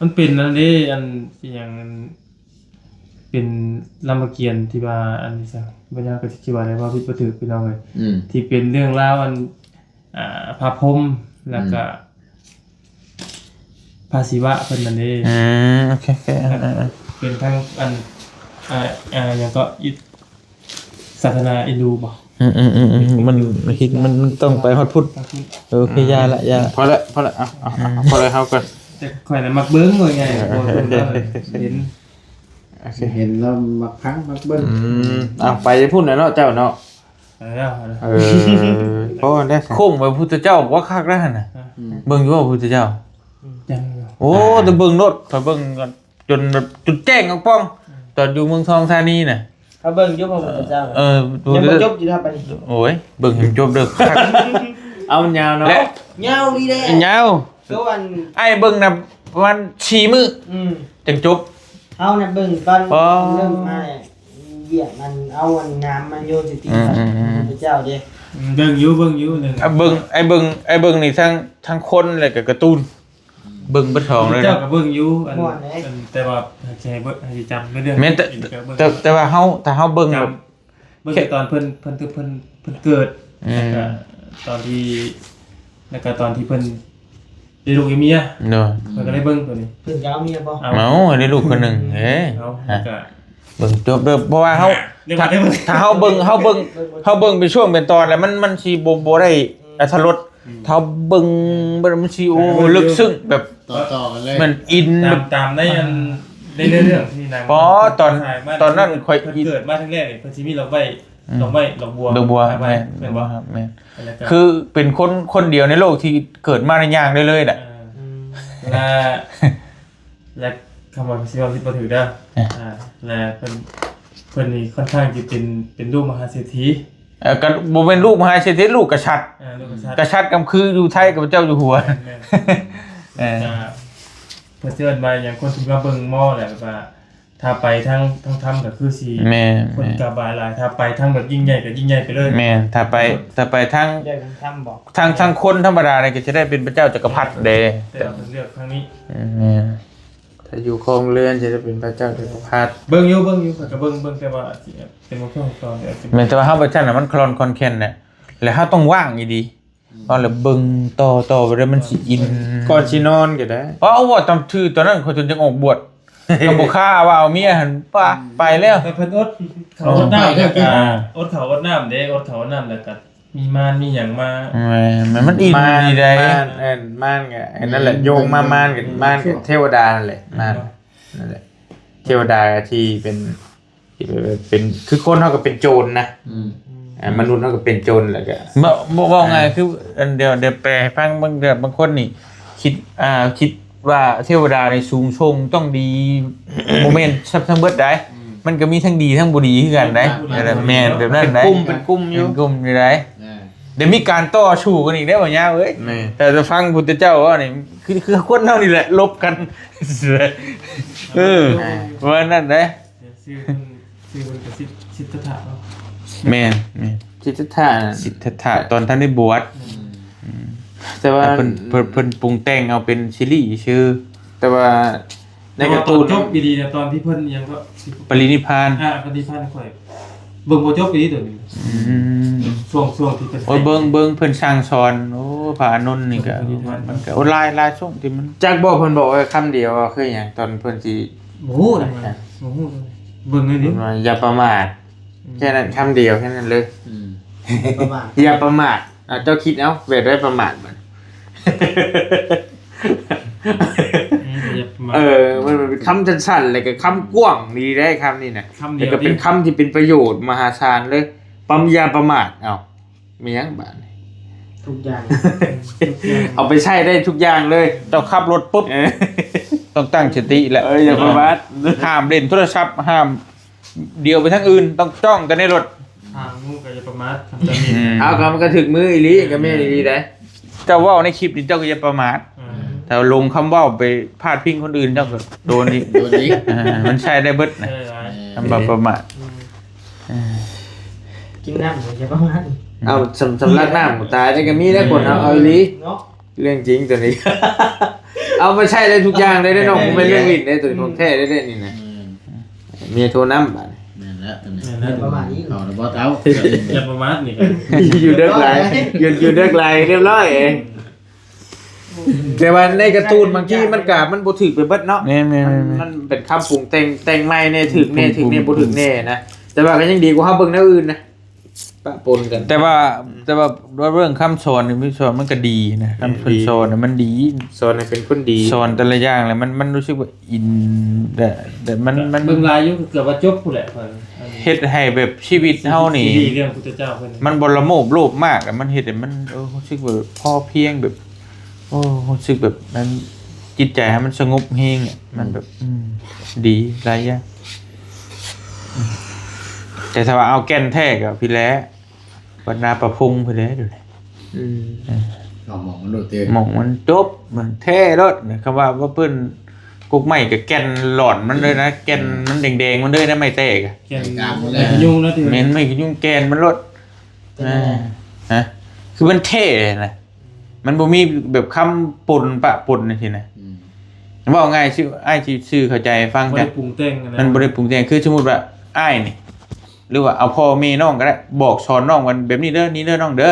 ມັນເປັນອັນນີ້ ອັນອີຫຍັງ ອັນ ເປັນລາມະກຽນທີ່ວ່າ ອັນນີ້ຊະ ບໍ່ຍາກກໍຊິຄິດວ່າໄດ້ ເວົ້າຜິດບໍ່ຖືກ ພີ່ນ້ອງເອີຍ ອືມ ທີ່ເປັນເລື່ອງລາວ ອັນ ອ່າ ພະພົມ ແລ້ວກໍ ອືມ ພະສິວະເພິ່ນນັ້ນເດ້ ອືມ ໂອເຄໆ ແລ້ວກໍເປັນທັງ ອັນ ອ່າ ອ່າ ຫຍັງກໍ ອິ ສາສະໜາອິນດູບໍ? ອືມໆໆໆ ມັນ ມັນ ມັນຕ້ອງໄປຮອດພຸດ ໂອເຄ ຢ່າລະ ຢ່າ ພໍລະ ພໍລະ ເອົາ ເອົາ ເອົາ ພໍລະ ເຮົາກໍ ແຕ່ຂ້ອຍນະມັກເບິ່ງວ່າໄງ ເອີ ເຫັນ ເຫັນແລ້ວມັກຟັງ ມັກເບິ່ງ ອືມ ເອົາ ໄປພຸ້ນແຫຼະເນາະ ເຈົ້າເນາະ ເອີ ພໍແລ້ວ ໂຄ້ງໄປພຸດທະເຈົ້າບໍ່ຄັກແລ້ວຫັ້ນນະ ອືມ ເບິ່ງຢູ່ບໍ່ພຸດທະເຈົ້າ ອືມ ໂອ້ ແຕ່ເບິ່ງໂລດ ຂ້ອຍເບິ່ງ ຈົນແບບ ຈົນແຈ້ງອອກປ່ອງ ອືມ ຕອນຢູ່ເມືອງທອງທານີນະ ເຂົາເບິ່ງຢູ່ພະພຸດທະເຈົ້າ ເອີ ຍັງບໍ່ຈົບຢູ່ນະ ປານນີ້ ໂອ້ຍ ເບິ່ງໃຫ້ມັນຈົບເດີ ເອົາ ມັນຍາວເນາະ ແລະ ຍາວອີ່ຫຼີເດ້ ຍາວ ຄືອັນ ອ້າຍເບິ່ງນະ ປະມານສີ່ມື້ ອືມ ຈັ່ງຈົບ ເຮົານະເບິ່ງຕອນ ອໍ ເລີ່ມມາແລ້ວ ວຽກມັນເອົາອັນນ້ຳມາໂຍນໃສ່ຕີນ ອືມໆໆ ພະພຸດທະເຈົ້າເດ້ ອືມ ເບິ່ງຢູ່ ເບິ່ງຢູ່ ອ່າ ເບິ່ງ ອ້າຍເບິ່ງ ອ້າຍເບິ່ງນີ້ທັງ ທັງຄົນ ແລ້ວກໍກາຕູນ ເບິ່ງເບິດສອງເລີຍ ເຈົ້າກໍເບິ່ງຢູ່ ອັນ ມ່ວນເດ້ ອັນ ແຕ່ວ່າໃຫ້ເບິ່ງ ໃຫ້ຈຳໃນເລື່ອງ ແມ່ນ ແຕ່ ແຕ່ ແຕ່ວ່າເຮົາ ຖ້າເຮົາເບິ່ງແບບ ເບິ່ງແຕ່ຕອນເພິ່ນ ເພິ່ນ ເພິ່ນ ເພິ່ນເກີດ ອືມ ແລ້ວກໍຕອນທີ່ ແລ້ວກໍຕອນທີ່ເພິ່ນ ໄດ້ລູກອີເມຍ ໂດຍ ເພິ່ນກໍໄດ້ເບິ່ງຕົວນີ້ ເພິ່ນກໍເອົາເມຍບໍ່? ເອົາ ເອົາ ໄດ້ລູກຄົນໜຶ່ງເດ້. ເອົາ ເຮົາກໍເບິ່ງຈົບເດີ ເພາະວ່າເຮົາ ເອີ ຖ້າ ຖ້າເຮົາເບິ່ງ ເຮົາເບິ່ງ ເຮົາເບິ່ງເປັນຊ່ວງເປັນຕອນແລ້ວ ມັນ ມັນຊິບໍ່ ບໍ່ໄດ້ ອືມ ອັດຖະລົດ. ອືມ ຖ້າເຮົາເບິ່ງ ເບິ່ງມັນຊິ ໂອ້ ເບິ່ງເລີກເລີກ ເຊິ່ງແບບ ຕໍ່ໆກັນເລີຍ ແມ່ນອິນ ຕາມ ແບບ ຕາມໃນອັນ ໃນເນື້ອເລື່ອງທີ່ນາງ ອໍ ຕອນ ຕອນນັ້ນຂ້ອຍ ເພິ່ນເກີດມາຄັ້ງແລກນີ້ ເພິ່ນຊິມີດອກໄມ້ ອືມ ດອກໄມ້ ດອກບົວ ດອກບົວ ດອກໄມ້ ແມ່ນ ແມ່ນບໍ່? ແມ່ນ ແລ້ວກໍ ຄືເປັນຄົນ ຄົນດຽວໃນໂລກທີ່ເກີດມາແລ້ວຍ່າງໄດ້ເລີຍນະ. ເອີ ອືມ ແລະ ແລະ ຄຳວ່າຊິເວົ້າຜິດບໍ່ຖືກເດີ ເອີ ອ່າ ແລະ ເພິ່ນ ເພິ່ນນີ້ຄ່ອນຂ້າງຈະເປັນ ເປັນລູກມະຫາເສດຖີ. ເອີ ກໍບໍ່ແມ່ນລູກມະຫາເສດຖີ ລູກກະສັດ ເອີ ລູກກະສັດ ກະສັດກໍຄືຢູ່ໄທ ກັບເຈົ້າຢູ່ຫົວ ແມ່ນໆ ເອີ ກໍເພິ່ນຊິເອີ້ນວ່າຫຍັງ ຄົນທີ່ມາເບິ່ງໝໍແຫຼະ ແບບວ່າ ຖ້າໄປທາງ ທາງທຳກໍຄືຊິ ແມ່ນໆ ຄົນກາບໄຫວ້ຫຼາຍ ຖ້າໄປທາງແບບຍິ່ງໃຫຍ່ກໍຍິ່ງໃຫຍ່ໄປເລີຍ ແມ່ນ ຖ້າໄປ ຖ້າໄປທາງ ໄດ້ທາງທຳບໍ່? ທາງ ທາງຄົນທຳມະດານີ້ກໍຈະໄດ້ເປັນພະເຈົ້າຈັກກະພັດເດ້ ແຕ່ວ່າເພິ່ນເລືອກທາງນີ້ ແມ່ນ ຖ້າຢູ່ຄອງເຮືອນຈະໄດ້ເປັນພະເຈົ້າຈັກກະພັດ. ເບິ່ງຢູ່ ເບິ່ງຢູ່ ຂ້ອຍກໍເບິ່ງ ເບິ່ງ ແຕ່ວ່າອາດຊິເປັນບາງຊ່ວງຕອນ ແມ່ນ ແຕ່ວ່າເຮົາໄປຊັ້ນນະ ມັນຄລອນຄອນແຄນແຫຼະ ແລ້ວເຮົາຕ້ອງວ່າງອີ່ຫຼີ. ອືມ ເອົາລະເບິ່ງຕໍ່ ຕໍ່ໄປເດີ ມັນຊິອິນ ກ່ອນຊິນອນກໍໄດ້. ເວົ້າ ເວົ້າຕາມຖືກ ຕອນນັ້ນຂ້ອຍຈົນຈະອອກບວດ ກໍບໍ່ຄ້າວ່າເອົາເມຍຫັ້ນ ປະ ອືມ ໄປແລ້ວ ແຕ່ເພິ່ນອົດເຂົ້າອົດນ້ຳ ແລ້ວກໍ ອ່າ ອົດເຂົ້າອົດນ້ຳເດ້ ອົດເຂົ້າອົດນ້ຳ ແລ້ວກໍມີມານມີຫຍັງມາ ແມ່ນ ມັນ ມັນອີ່ມ ມານ ດີໃດ ມານ ເອີ້ນ ມານກໍ ອັນນັ້ນແຫຼະ ອືມ ໂຍງມາ ມານກໍ ອືມ ມານກໍເທວະດານັ້ນແຫຼະ ອືມ ມານ ນັ້ນແຫຼະ ເທວະດາທີ່ເປັນ ເປັນ ຄືຄົນເຮົາກໍເປັນໂຈນນະ ອືມ ອ່າ ມະນຸດເຮົາກໍເປັນໂຈນ ແລ້ວກໍ ເວົ້າ ເວົ້າ ເວົ້າງ່າຍ ອ່າ ຄື ອັນ ດຽວ ດຽວແປໃຫ້ຟັງເບິ່ງເດີ ບາງຄົນນີ້ຄິດ ອ່າ ຄິດວ່າເທວະດານີ້ສູງສົ່ງຕ້ອງດີ ບໍ່ແມ່ນທັງເບິດໃດ ອືມ ມັນກໍມີທັງດີທັງບໍ່ດີຄືກັນໃດ ແມ່ນ ແມ່ນ ແບບນັ້ນໃດ ເປັນກຸ່ມ ເປັນກຸ່ມຢູ່ ເປັນກຸ່ມຢູ່ໃດ ອ່າ ດຽວມີການຕໍ່ສູ້ກັນອີກເດ້ ບໍ່ຍາວເອີຍ ແມ່ນ ແຕ່ຟັງພຸດທະເຈົ້າເວົ້ານີ້ ຄື ຄືຄົນເຮົານີ້ແຫຼະລົບກັນ ເອີ ອ່າ ປະມານນັ້ນເດ້. ຊື່ເພິ່ນ ຊື່ເພິ່ນກໍສິດ ສິດທັດຖະເນາະ ແມ່ນ ແມ່ນ ສິດທັດຖະ ສິດທັດຖະ ຕອນທັນໄດ້ບວດ ອືມ ອືມ ແຕ່ວ່າ ແຕ່ເພິ່ນ ເພິ່ນ ເພິ່ນປຸງແຕ່ງເອົາເປັນຊີຣີຊື່ ແຕ່ວ່າໃນກາຕູນ ແຕ່ວ່າຕອນຈົບອີ່ຫຼີນະ ຕອນທີ່ເພິ່ນຫຍັງກໍ ປະລິນິບພານ ອ່າ ປະລິນິບພານ ຂ້ອຍເບິ່ງບໍ່ຈົບອີ່ຫຼີໂຕນີ້ ອືມ ຊ່ວງ ຊ່ວງທີ່ເພິ່ນ ໂອ້ຍ ແຕ່ງ ເບິ່ງ ເບິ່ງເພິ່ນສັ່ງສອນ ໂອ້ ພະອານົນນີ້ກໍ ຊ່ວງປະລິນິບພານ ມັນກໍ ໂອ້ ຫຼາຍ ຫຼາຍຊ່ວງທີ່ມັນ ຈັກບໍ່ ເພິ່ນບອກໄວ້ຄຳດຽວວ່າຄືຫຍັງ ຕອນເພິ່ນຊິ ບໍ່ຮູ້ນະ ບໍ່ຮູ້ ເບິ່ງເລີຍນີ້ ເພິ່ນວ່າຢ່າປະໝາດ ອືມ ແຄ່ນັ້ນ ຄຳດຽວແຄ່ນັ້ນເລີຍ ອືມ ປະໝາດ ຢ່າປະໝາດ ອ່າ ເຈົ້າຄິດເອົາ ແບບໃດປະໝາດບັດ ອືມ ຢ່າປະໝາດ ເອີ ມັນເປັນຄຳສັ້ນໆ ແລ້ວກໍຄຳກວ້າງດີເດ້ ຄຳນີ້ນະ ຄຳດຽວ ແລ້ວກໍເປັນ ຕິ ຄຳທີ່ເປັນປະໂຫຍດມະຫາສານເລີຍ ປະ ຢ່າປະໝາດ ເອົ້າ ແມ່ນຫຍັງບາດນີ້ ທຸກຢ່າງ ທຸກຢ່າງ ເອົາໄປໃຊ້ໄດ້ທຸກຢ່າງເລີຍ ເຈົ້າຂັບລົດປຸບ ເອີ ຕ້ອງຕັ້ງສະຕິແຫຼະ ເອີ ຢ່າປະໝາດ ຫ້າມຫຼິ້ນໂທລະສັບ ຫ້າມດຽວໄປທາງອື່ນ ຕ້ອງຈ້ອງແຕ່ໃນລົດ ທາງຮູ້ກໍຢ່າປະໝາດ ອືມ ເອົາ ກໍມັນກໍຖືກມືອີ່ຫຼີ ກໍແມ່ນອີ່ຫຼີໃດ ເຈົ້າເວົ້າໃນຄລິບນີ້ ເຈົ້າກໍຢ່າປະໝາດ ອືມ ຖ້າລົງຄຳເວົ້າໄປພາດພິງຄົນອື່ນ ເຈົ້າກໍໂດນອີກ ໂດນອີກ ອ່າ ມັນໃຊ້ໄດ້ເບິດນະ ໃຊ້ໄດ້ຫຼາຍ ຄຳວ່າປະໝາດ ອືມ ເອີ ກິນນ້ຳ ຢ່າປະມາດ ເອົາ ສຳ ສຳລັກນ້ຳຕາຍໄດ້ກໍມີແຫຼະ ຄົນເຮົາ ເອີ ເອົາອີ່ຫຼີເນາະ ເລື່ອງຈິງຕົວນີ້ ເອົາໄປໃຊ້ໄດ້ທຸກຢ່າງເລີຍເດ້ນ້ອງ ບໍ່ແມ່ນເລື່ອງຫຼິ້ນເດ້ ຕົວນີ້ຂອງແທ້ເດ້ນີ້ນະ ອືມ ເມຍໂທນຳບາດນີ້ ແມ່ນແລ້ວຕົວນີ້ ແມ່ນແລ້ວ ປະມາດນີ້ ເອົາລະບໍ່ເອົາ ຢ່າປະມາດນີ້ ຢູ່ເດິກຫຼາຍ ຢູ່ ຢູ່ເດິກຫຼາຍ ຮຽບຮ້ອຍ ແຕ່ວ່າໃນກາຕູນບາງທີມັນກະ ມັນບໍ່ຖືກໄປເບິດເນາະ ແມ່ນໆໆໆ ມັນ ມັນເປັນຄຳປຸງແຕ່ງ ແຕ່ງໃໝ່ແດ່ ຖືກແດ່ ຖືກແດ່ ບໍ່ຖືກແດ່ນະ ແຕ່ວ່າກໍຍັງດີກວ່າເຮົາເບິ່ງແນວອື່ນນະ ປະປົນກັນ ແຕ່ວ່າ ອືມ ແຕ່ວ່າ ວ່າເລື່ອງຄຳສອນນີ້ ຄຳສອນມັນກໍດີນະ ແມ່ນ ຄຳເພິ່ນ ດີ ສອນນີ້ມັນດີ ສອນໃຫ້ເປັນຄົນດີ ສອນແຕ່ລະຢ່າງແລ້ວມັນ ມັນຮູ້ສຶກວ່າ ອິນ ແຕ່ ແຕ່ມັນ ມັນ ເບິ່ງຫຼາຍຢູ່ ເກືອບວ່າຈົບພຸ້ນແຫຼະຂ້ອຍ ເຮັດໃຫ້ແບບຊີວິດເຮົານີ້ ຊີວິດເລື່ອງພຸດທະເຈົ້າເພິ່ນ ມັນບໍ່ລະໂມບໂລບມາກ ແລ້ວມັນເຮັດໃຫ້ມັນ ເອີ ຮູ້ສຶກວ່າພໍພຽງແບບ ໂອ້ ຮູ້ສຶກແບບມັນ ຈິດໃຈໃຫ້ມັນສະຫງົບແຮງ ອືມ ມັນແບບ ອືມ ດີຫຼາຍຢ່າງ ອືມ ແຕ່ຖ້າວ່າເອົາແກ່ນແທ້ກໍພີ້ແຫຼະ ວັດນາປະພົງພຸ້ນແຫຼະ ອືມ ເອີ ເອົາໝ່ອງມັນໂລດເຕີ ໝ່ອງມັນຈົບ ມັນແທ້ໂລດ ຄຳວ່າ ວ່າເພິ່ນກົກໄມ້ກໍແກ່ນຫຼອນມັນເລີຍນະ ແກ່ນມັນແດງໆ ມັນເລີຍນະ ໄມ້ແຕກ ແກ່ນ ແກ່ນກາງມັນເລີຍ ໄມ້ຂະຍຸງນະ ແມ່ນ ໄມ້ຂະຍຸງແກ່ນມັນໂລດ ເປັນຈັ່ງໃດ ອ່າ ຮະ ຄືມັນແທ້ນະ ມັນບໍ່ມີແບບຄຳປົນປະປົນຈັ່ງຊີ້ນະ ອືມ ເວົ້າງ່າຍຊື່ ອ້າຍຊິສື່ເຂົ້າໃຈໃຫ້ຟັງ ບໍ່ໄດ້ປຸງແຕ່ງນະ ມັນບໍ່ໄດ້ປຸງແຕ່ງ ຄືສົມມຸດວ່າອ້າຍນີ້ ຫຼືວ່າເອົາພໍ່ແມ່ນ້ອງກໍໄດ້ ບອກສອນນ້ອງວ່າແບບນີ້ເດີ ນີ້ເດີນ້ອງເດີ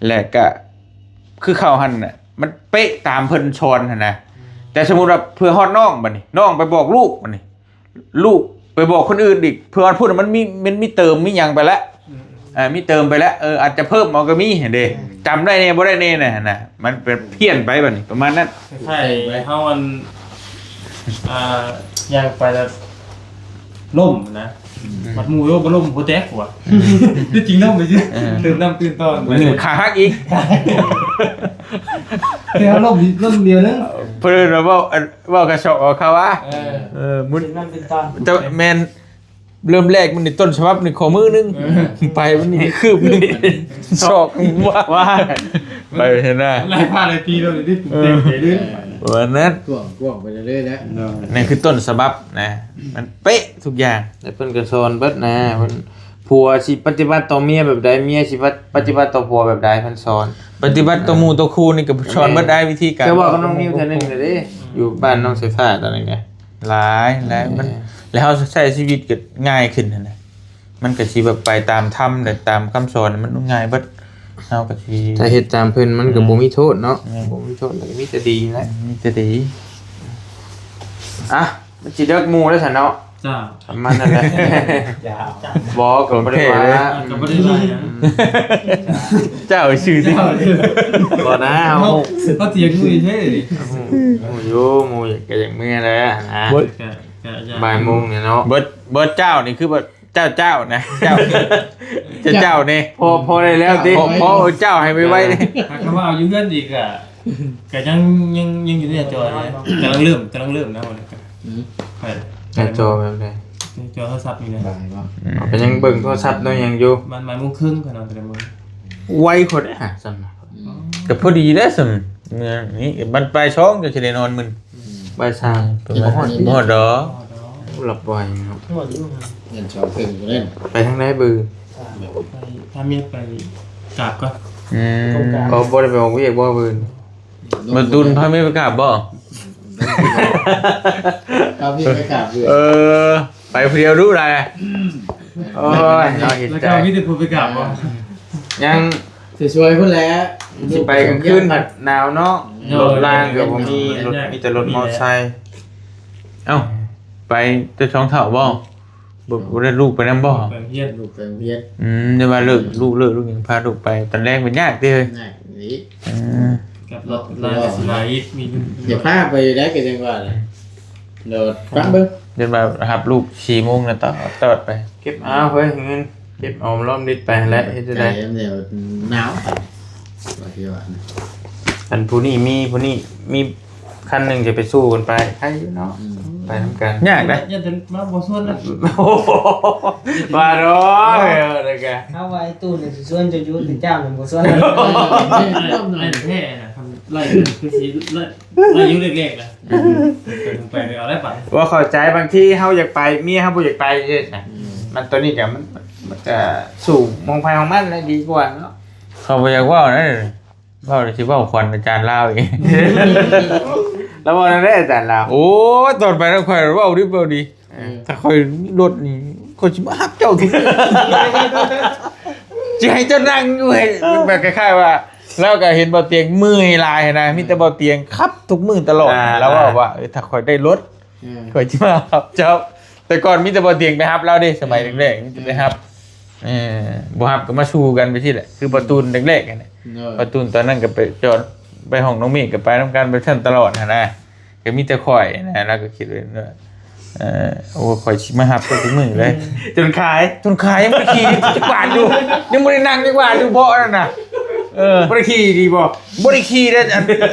ແລ້ວກະຄືເຂົາຫັ້ນນະ ມັນເປະຕາມເພິ່ນສອນຫັ້ນນະ. ແຕ່ສົມມຸດວ່າເພື່ອຮອດນ້ອງບັດນີ້ ນ້ອງໄປບອກລູກບັດນີ້ ລູກໄປບອກຄົນອື່ນອີກ ເພື່ອວ່າພຸ້ນມັນມີ ມັນມີເຕີມມີຫຍັງໄປແລ້ວ ອືມ ເອີ ມີເຕີມໄປແລ້ວ ເອີ ອາດຈະເພີ່ມເອົາກໍມີຫັ້ນເດ້ ອືມ ຈຳໄດ້ແດ່ບໍ່ໄດ້ແດ່ນະຫັ້ນນະ ມັນເປັນພຽນໄປບັດນີ້ ປະມານນັ້ນ. ຄ້າຍໆເຮົາອັນ ອ່າ ຍ່າງໄປແລ້ວລົ້ມນະ ອືມ ບັດໝູ່ໂຍບໍ່ລົ້ມ ບໍ່ແຕກວ່າ ອືມ ທີ່ຈິງລົ້ມໄປຊື່ ເອີ ຕື່ນນ້ຳຕື່ນຕອນ ນີ້ຂາຫັກອີກ ແຕ່ລົ້ມ ລົ້ມດຽວໜຶ່ງ ເພິ່ນວ່າເວົ້າ ເວົ້າກະຊອກເອົາຄາວ່າ ເອີ ເອີ ໝຸ່ນ ຕື່ນນ້ຳຕື່ນຕອນ ແຕ່ແມ່ນ ເລີ່ມແລກມັນນີ້ຕົ້ນສະບັບນີ້ຂໍ້ມືໜຶ່ງ ເອີ ໄປມັນນີ້ຄືບໜຶ່ງ ຊອກວ່າ ວ່າ ໄປເຫັນນະ ຫຼາຍພາຫຼາຍປີແລ້ວນີ້ ເອີ ເຕັມເລີຍ ປະມານນັ້ນ ກວ້າງ ກວ້າງໄປເລື້ອຍໆແລ້ວ ນັ້ນຄືຕົ້ນສະບັບນະ ມັນເປະທຸກຢ່າງ ແລ້ວເພິ່ນກໍສອນເບິດນະ ເພິ່ນ ຜົວຊິປະຕິບັດຕໍ່ເມຍແບບໃດ ເມຍຊິປະ ປະຕິບັດຕໍ່ຜົວແບບໃດ ເພິ່ນສອນ ປະຕິບັດຕໍ່ໝູ່ຕໍ່ຄູ່ນີ້ກໍສອນເບິດໄດ້ ວິທີການ ເຈົ້າເວົ້າກັບນ້ອງນິວເທື່ອໜຶ່ງແລ້ວເດ້ ຢູ່ບ້ານນ້ອງສາຍຟ້າຕອນນັ້ນກະ ຫຼາຍ ຫຼາຍ ມັນ ເອີ ແລ້ວເຮົາໃຊ້ຊີວິດກໍງ່າຍຂຶ້ນຫັ້ນນະ ມັນກໍຊິແບບໄປຕາມທຳ ແລະ ຕາມຄຳສອນ ມັນງ່າຍເບິດ ເຮົາກໍຊິ ຖ້າເຮັດຕາມເພິ່ນມັນກໍ ອືມ ບໍ່ມີໂທດເນາະ ແມ່ນ ບໍ່ມີໂທດ ແລ້ວກໍມີແຕ່ດີແຫຼະ ອືມ ມີແຕ່ດີ ອ່ະ ມັນຊິເລິກໝູ່ແລ້ວຊັ້ນເນາະ ເຈົ້າ ປະມານນັ້ນແຫຼະ ເຈົ້າ ບໍ່ ກໍບໍ່ໄດ້ວ່າ ໂອເຄເລີຍ ກໍບໍ່ໄດ້ວ່າຫຍັງ ເຈົ້າຊື່ຕິ ເຈົ້າຊື່ ບໍ່ນະ ເຮົາ ເຮົາຖຽງຢູ່ເລີຍ ຮູ້ຢູ່ ໝູ່ກໍຢາກເມືອແລ້ວນະ ເບິດ ກໍ ກໍຢ່າ ບ່າຍໂມງນີ້ເນາະ ເບິດ ເບິດເຈົ້ານີ້ຄືແບບ ເຈົ້າ ເຈົ້ານະ ເຈົ້າ ເຈົ້າ ເຈົ້ານີ້ ພໍ ພໍໄດ້ແລ້ວຕິ ພໍ ພໍເຈົ້າໃຫ້ໄວໆນີ້ ຖ້າຄຳວ່າເອົາຢູ່ເຮືອນອີກກະ ກະຍັງ ຍັງ ຍັງຢູ່ໃນຈອຍ ກຳລັງເລີ່ມ ກຳລັງເລີ່ມນະ ອືມ ໄປ ໃນຈອແບບໃດ ໃນຈອໂທລະສັບນີ້ນະ ອືມ ກໍຍັງເບິ່ງໂທລະສັບເນາະ ຫຍັງຢູ່ ມັນ ມັນໂມງເຄິ່ງຂະໜາດແຕ່ລະມື້ ໄວໂພດເດ້ຫາ ຊັ້ນນະ ອືມ ກໍພໍດີແລ້ວຊັ້ນ ນີ້ບັດບ່າຍສອງກໍຊິໄດ້ນອນມື້ ອືມ ບ່າຍສາມ ປະມານ ບໍ່ຮອດດອກ ບໍ່ຮອດດອກ ຫຼັບໄວເນາະ ຮອດຢູ່ ແມ່ນສອງເຄິ່ງພຸ້ນແຫຼະ ໄປທາງໃດບື ໄປ ພາເມຍໄປກາບກ່ອນ ອືມ ໂຄງການ ບໍ່ ບໍ່ໄດ້ໄປອອກວຽກບໍ່ບື ບໍ່ ຕຸນພາເມຍໄປກາບບໍ່ ພາເມຍໄປກາບ ເອີ ໄປຜູ້ດຽວດຸຫຼາຍ ໂອ້ຍ ເນາະ ເຫັນໃຈ ແລ້ວເຈົ້າມີແຕ່ຜູ້ໄປກາບບໍ່ ຍັງ ຊິຊ່ວຍເພິ່ນແຫຼະ ຊິໄປກາງຄືນພັດໜາວເນາະ ໂດຍ ລົດລາງກໍບໍ່ມີ ລົດ ມີແຕ່ລົດມໍໄຊ ເອົ້າ ໄປແຕ່ສອງເຖົ້າບໍ່ ບໍ່ ບໍ່ໄດ້ລູກໄປນຳບໍ່ ໄປໂຮງຮຽນ ລູກໄປໂຮງຮຽນ ອືມ ແຕ່ວ່າເລີກ ອືມ ລູກເລີກ ລູກຍັງພາລູກໄປ ຕອນແລງມັນຍາກຕິເຮີ້ຍ ຍາກອີ່ຫຼີ ອືມ ກັບລົດລາງກໍຊິຫຼາຍອີກ ມີ ຢ່າພາໄປໄດ້ກໍຈັ່ງວ່າແຫຼະ ໂດດ ຟັງເບິ່ງ ຢ້ານວ່າຮັບລູກສີ່ໂມງນະ ຕອດ ຕອດໄປ ເກັບເອົາເຮີ້ຍເງິນ ເກັບເອົາລ້ອມລິດໄປຫັ້ນແຫຼະ ເຮັດຈັ່ງໃດ ໄກແນວໜາວ ວ່າຊິວ່ານະ ອັນຜູ້ນີ້ມີ ຜູ້ນີ້ມີ ຄັນໜຶ່ງຈະໄປສູ້ກັນໄປ ໃຄຢູ່ເນາະ ອືມ ໄປນຳກັນ ຍາກເດ້ ຢ້ານແຕ່ມາບໍ່ຊວນນະ ໂອ້ໂຫ ວ່າດອກ ເອີ ແລ້ວກະ ເຮົາວ່າໄອ້ຕູ້ນີ້ຊິຊວນເຈົ້າຢູ່ ແຕ່ເຈົ້າມັນບໍ່ຊວນ ໄອ້ແທ້ນະ ຄັນໄລ່ຄືຊິໄລ່ ໄດ້ຢູ່ເລັກໆນະ ອືມ ໄປເອົາໄດ້ປານ ບໍ່ເຂົ້າໃຈ ບາງທີເຮົາຢາກໄປ ເມຍເຮົາບໍ່ຢາກໄປເດ້ ອືມ ມັນ ໂຕນີ້ກະ ມັນ ມັນກະສູ້ຂອງໃຜຂອງມັນແຫຼະ ດີກວ່າເນາະ ເຂົາບໍ່ຢາກເວົ້ານະ ເວົ້າແລ້ວຊິເວົ້າຂວັນອາຈານລາວອີກ ລາວເວົ້າແນວໃດອາຈານລາວ ໂອ້ຍ ຕອນໄປນຳຂ້ອຍເວົ້າດີ ເວົ້າດີ ເອີ ຖ້າຂ້ອຍມີລົດນີ້ ຂ້ອຍຊິມາຮັບເຈົ້າທຸກມື້ ຊິໃຫ້ເຈົ້ານັ່ງຢູ່ໃຫ້ ແບບຄ້າຍໆວ່າ ລາວກໍເຫັນບ່າວຕຽງເມື່ອຍຫຼາຍຫັ້ນນະ ມີແຕ່ບ່າວຕຽງຂັບທຸກມື້ຕະຫຼອດ ອ່າ ລາວເວົ້າວ່າ ເອີ ຖ້າຂ້ອຍໄດ້ລົດ ເອີ ຂ້ອຍຊິມາຮັບເຈົ້າ ແຕ່ກ່ອນມີແຕ່ບ່າວຕຽງໄປຮັບລາວເດ້ ສະໄໝແລກໆ ມີແຕ່ໄປຮັບ ເອີ ບໍ່ຮັບກໍມາສູ້ກັນໄປຊີ້ແຫຼະ ຄືປະຕູນແລກໆຫັ້ນແຫຼະ ໂດຍ ປະຕູນຕອນນັ້ນກໍໄປຈອດ ໄປຫ້ອງນ້ອງເມກກໍໄປນຳກັນ ໄປຊັ້ນຕະຫຼອດຫັ້ນນະ ກໍມີແຕ່ຂ້ອຍນະ ລາວກໍຄິດວ່າ ເອີ ໂອ້ ຂ້ອຍຊິມາຮັບເຈົ້າທຸກມື້ເລີຍ ຈົນຂາຍ ຈົນຂາຍ ຍັງບໍ່ໄດ້ຂີ່ຈັກບາດຢູ່ ຍັງບໍ່ໄດ້ນັ່ງຈັກບາດຢູ່ເບາະນັ້ນນະ ເອີ ບໍ່ໄດ້ຂີ່ດີບໍ່? ບໍ່ໄດ້ຂີ່ເດ້ ອັນ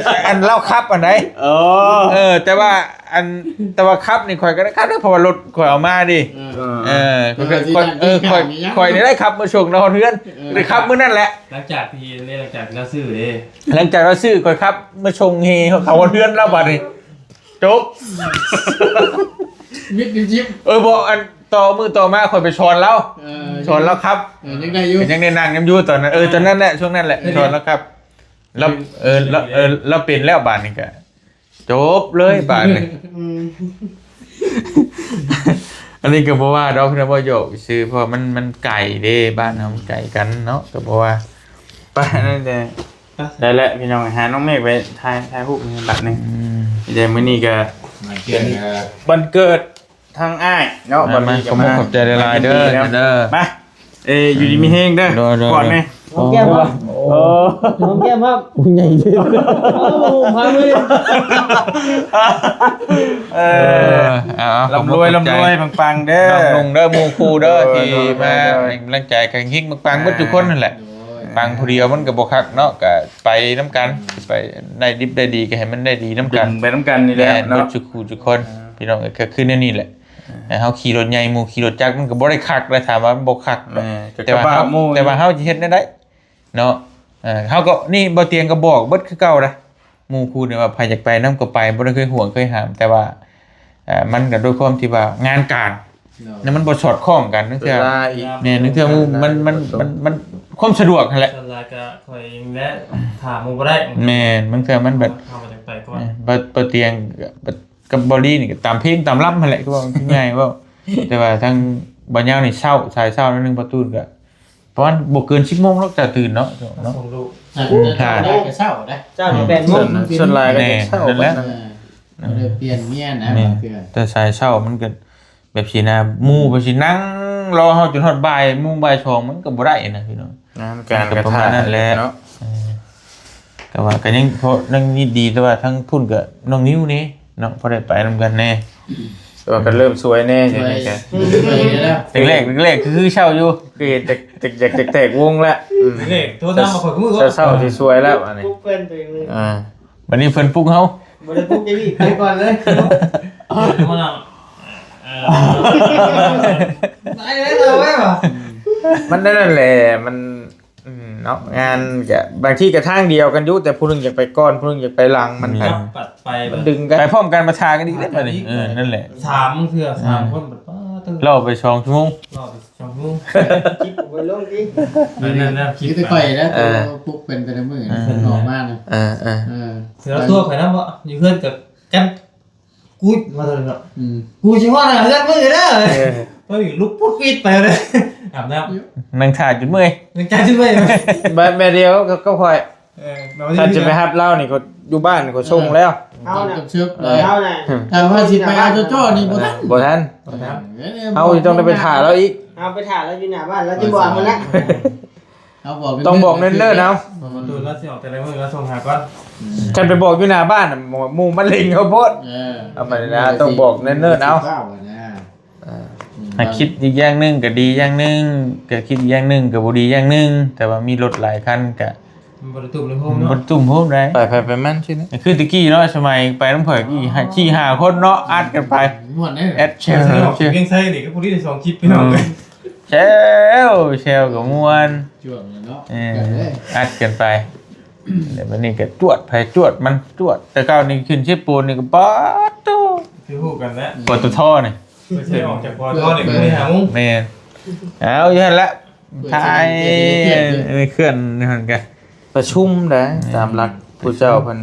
ອັນລາວຂັບຫັ້ນໃດ ອໍ ເອີ ແຕ່ວ່າ ອັນ ແຕ່ວ່າຂັບນີ້ຂ້ອຍກໍໄດ້ຂັບເດ້ ເພາະວ່າລົດຂ້ອຍເອົາມາເດ້ ເອີ ເອີ ຂ້ອຍ ຂ້ອຍ ຂ້ອຍນີ້ໄດ້ຂັບມາສົ່ງນະຮອດເຮືອນ ເອີ ໄດ້ຂັບມື້ນັ້ນແຫຼະ ຫຼັງຈາກທີ່ ຫຼັງຈາກທີ່ລາວຊື້ເດ້ ຫຼັງຈາກລາວຊື້ ຂ້ອຍຂັບມາສົ່ງເຮເຂົ້າຮອດເຮືອນລາວບາດນີ້ ຈົບ ມິດຈິບ ເອີ ບໍ່ ອັນ ຕໍ່ມື້ຕໍ່ມາຂ້ອຍໄປສອນລາວ ເອີ ສອນລາວຂັບ ເອີ ຍັງໄດ້ຢູ່ ຍັງໄດ້ນັ່ງນຳຢູ່ຕອນນັ້ນ ເອີ ຕອນນັ້ນແຫຼະ ຊ່ວງນັ້ນແຫຼະ ສອນລາວຂັບ ລາວ ເອີ ລາວ ເອີ ລາວເປັນແລ້ວບາດນີ້ກະ ຈົບເລີຍບາດນີ້ ອືມ ອັນນີ້ກໍບໍ່ວ່າດອກ ເພາະວ່າຢອກຊື່ ເພາະວ່າມັນ ມັນໄກເດ້ ບ້ານເຮົາມັນໄກກັນເນາະ ກໍບໍ່ວ່າ ໄປ ອັນນັ້ນແຫຼະ ໄດ້ແລ້ວພີ່ນ້ອງ ຫານ້ອງເມກໄປຖ່າຍ ຖ່າຍຮູບໃຫ້ບັດໜຶ່ງ. ອືມ ເດ້ ມື້ນີ້ກໍ ມາເດືອນ ວັນເກີດທາງອ້າຍເນາະ. ມາ ວັນນີ້ກໍ ຂອບ ມາ ຂອບໃຈຫຼາຍໆເດີ ເດີ. ມາ ເອີ ຢູ່ດີມີແຮງເດີ. ໂດຍ ໂດຍ ກ່ອນນີ້ ຫອມແກ້ມ ໂອ້ ຫອມແກ້ມ ໂອ້ ໃຫຍ່ເດ້. ໂອ້ ພາມື ເອີ ເອີ ເອົາ ເອົາ ລ່ຳລວຍ ຂອບໃຈ ລ່ຳລວຍ ປັງໆເດີ ນ້ອງນຸ່ງເດີ ໝູ່ຄູ່ເດີ ໂດຍ ທີ່ ໂດຍ ມາ ໂດຍ ໃຫ້ກຳລັງໃຈກັນ ເຮັງໆປັງໆ ເບິດທຸກຄົນນັ້ນແຫຼະ. ໂດຍ ປັງຜູ້ດຽວມັນກໍບໍ່ຄັກເນາະ ກໍໄປນຳກັນ ໄປໄດ້ດິບໄດ້ດີກໍໃຫ້ມັນໄດ້ດີນຳກັນ ໄປນຳກັນນີ້ແຫຼະເນາະ ເບິດທຸກຄູ່ທຸກຄົນ. ອ່າ ພີ່ນ້ອງເອີຍ ກໍຄືແນວນີ້ແຫຼະ. ອ່າ ເຮົາຂີ່ລົດໃຫຍ່ ໝູ່ຂີ່ລົດຈັກ ມັນກໍບໍ່ໄດ້ຄັກເລີຍ ຖາມວ່າມັນບໍ່ຄັກເນາະ. ແຕ່ວ່າເຮົາ ແຕ່ວ່າເຮົາຈະເຮັດແນວໃດເນາະ. ເອີ ເຮົາກໍ ນີ້ ບໍ່ຕຽງກໍບອກເບິດຄືເກົ່ານະ ໝູ່ຄູ່ນີ້ວ່າໃຜຢາກໄປນຳກໍໄປ ບໍ່ໄດ້ເຄີຍຫວງເຄີຍຫ້າມ ແຕ່ວ່າ ເອີ ມັນກໍດ້ວຍຄວາມທີ່ວ່າງານການ ເນາະ ແລ້ວມັນບໍ່ສອດຄ່ອງກັນ ລາງເທື່ອ ເວລາອີກ ແມ່ນ ລາງເທື່ອມັນ ມັນ ມັນ ມັນຄວາມສະດວກຫັ້ນແຫຼະ. ສ່ວນຫຼາຍກໍຂ້ອຍເອງແຫຼະຖາມໝູ່ບໍ່ໄດ້. ແມ່ນ ບາງເທື່ອມັນແບບ ເຮົາກໍຢາກໄປກ່ອນ ເອີ ບໍ່ ບໍ່ຕຽງ ກັບບໍ່ລີນີ້ກໍຕາມເພງຕາມລຳຫັ້ນແຫຼະ ຄືວ່າງ່າຍເວົ້າ. ແຕ່ວ່າທາງບໍ່ຍາວນີ້ເຊົ້າ ສາຍເຊົ້າໜ້ອຍໜຶ່ງ ປະຕູນກໍ ປະມານບໍ່ເກີນສິບໂມງດອກ ຈະຕື່ນເນາະ ເນາະ ສົ່ງລູກ ອືມ ຖ້າໄດ້ກໍເຊົ້າໄດ�ະ ເຈົ້າແປດໂມງ ສ່ວນຫຼາຍກໍເຊົ້າ ແມ່ນ ເບິດນັ້ນແຫຼະ. ເອີ ບໍ່ໄດ້ປ່ຽນເມຍນະ ແມ່ນ ບາງເທື່ອ ແຕ່ສາຍເຊົ້າມັນກໍແບບຊີ້ນະ ໝູ່ໄປຊິນັ່ງລໍເຮົາຈົນຮອດບ່າຍໂມງ ບ່າຍສອງ ມັນກໍບໍ່ໄດ້ນະພີ່ນ້ອງ. ງານການກໍປະມານນັ້ນແຫຼະເນາະ. ເອີ ແຕ່ວ່າກໍຍັງພໍຍັງດີ ແຕ່ວ່າທາງພຸ້ນກໍນ້ອງນິວນີ້ເນາະ ພໍໄດ້ໄປນຳກັນແດ່ ແຕ່ວ່າກໍເລີ່ມຊ່ວຍແດ່ ຊ່ວຍ ດຽວນີ້ກໍ ຊ່ວຍແລ້ວ ແລກໆ ແລກໆ ຄືເຊົາຢູ່ ຄືເຫັນແຕ່ ແຕ່ຢາກແຕກວົງແລ້ວ. ອືມ ເລກໂທນຳມາຂ້ອຍມື້ ເຊົ້າໆ ຊິຊ່ວຍແລ້ວ ອັນນີ້ ປຸກເພິ່ນໄປມື້ ອ່າ ບັດນີ້ເພິ່ນປຸກເຮົາ ບໍ່ໄດ້ປຸກ ຈະນີ້ໄປກ່ອນເລີຍ. ເອີ ໄປເລີຍ ເອົາໄວ້ວ່າ ມັນໄດ້ນັ້ນແຫຼະ ມັນ ອືມ ເນາະ ງານກະບາງທີກະທາງດຽວກັນຢູ່ ແຕ່ຜູ້ໜຶ່ງຢາກໄປກ່ອນ ຜູ້ໜຶ່ງຢາກໄປຫຼັງ ມັນ ມັນດຶງກັນ ໄປພ້ອມກັນ ປະທະກັນອີກເດ້ ບັດນີ້. ເອີ ນັ້ນແຫຼະ ສາມເທື່ອ ສາມຄົນ ປະຕະ ລໍໄປສອງຊົ່ວໂມງ ລໍໄປສອງຊົ່ວໂມງ ຄລິບໄວ້ລົງຕິ ນັ້ນໆ ຄລິບ ມີແຕ່ຂ້ອຍແລ້ວ ເອີ ປຸກເພິ່ນແຕ່ລະມື້ ເອີ ເພິ່ນອອກມານະ ເອີ ເອີ ເອີ ເສືອຕົວຂ້ອຍນຳບໍ່ ຢູ່ເຮືອນກັບກັນ ກູມາເລີຍເນາະ ອືມ ກູຊິຮອດເຮືອນມຶງເດີ ເອີ ເອີ ລຸກປຸດປິດໄປເລີຍ ອາບນ້ຳ ນັ່ງຖ້າຈົນເມື່ອຍ ນັ່ງຖ້າຈົນເມື່ອຍ ແບບ ແບບດຽວກັບຂ້ອຍ ເອີ ຄັນຈະໄປຮັບລາວນີ້ ຂ້ອຍຢູ່ບ້ານ ຂ້ອຍສົ່ງແລ້ວ ເຮົານະ ເຮົານະ ຖ້າວ່າຊິໄປເອົາຈ້ອໆນີ້ບໍ່ທັນ ບໍ່ທັນ ບໍ່ທັນ ເອີ ເຮົາຊິຕ້ອງໄດ້ໄປຖ້າລາວອີກ ເຮົາໄປຖ້າລາວຢູ່ໜ້າບ້ານ ລາວຈະບອກຫັ້ນແຫຼະ. ເຮົາບອກ ຕ້ອງບອກເນີນໆ ເອົາ ປະຕູລາວຊິອອກແຕ່ລະມື້ ລາວສົ່ງຫາກ່ອນ ອືມ ຄັນໄປບອກຢູ່ໜ້າບ້ານ ໝູ່ມັນເລັງເຮົາໂພດ ເອີ ເອົາໄປນະ ຕ້ອງບອກເນີນໆ ເອົາ ເອີ ອືມ ຖ້າຄິດອີກຢ່າງໜຶ່ງກໍດີຢ່າງໜຶ່ງ ກໍຄິດອີກຢ່າງໜຶ່ງກໍບໍ່ດີຢ່າງໜຶ່ງ ແຕ່ວ່າມີລົດຫຼາຍຄັນກໍ ມັນບໍ່ໄດ້ຕຸ້ມໃນໂຮມເນາະ ບໍ່ໄດ້ຕຸ້ມໂຮມໃດ ໄປໃຜໄປມັນຊີ້ນະ ຄືແຕ່ກີ້ເນາະ ສະໄໝໄປນຳຂ້ອຍ ຂີ່ຫ້າຄົນເນາະ ອັດກັນໄປ ມ່ວນເດ້ ແອັດແຊວ ໄປສະດອກ ເຊວ ວຽງໄຊນີ້ກໍຜູ້ດີສອງຄລິບ ພີ່ນ້ອງ ອືມ ແຊວ ແຊວກໍມ່ວນ ຈວດເນາະ ເອີ ອັດກັນໄປ ແລ້ວບັດນີ້ກໍຈວດໃຜຈວດມັນ ຈວດ ແຕ່ເກົ່ານີ້ຂຶ້ນເຊໂປນນີ້ກໍປາດໂທ້ ຄືຮູ້ກັນແຫຼະ ປຕທ ນີ້ ເພິ່ນຊິໄດ້ອອກຈາກ ປຕທ ນີ້ກໍໄດ້ຫາໂມງ ແມ່ນ ເອົາຢູ່ຫັ້ນແຫຼະ ຖ່າຍ ເອີ ເຄື່ອນຫັ້ນກະ ປະຊຸມໄດ໋ ເອີ ຕາມຫຼັກ ປະຊຸມ ຜູ້ເຈົ້າເພິ່ນ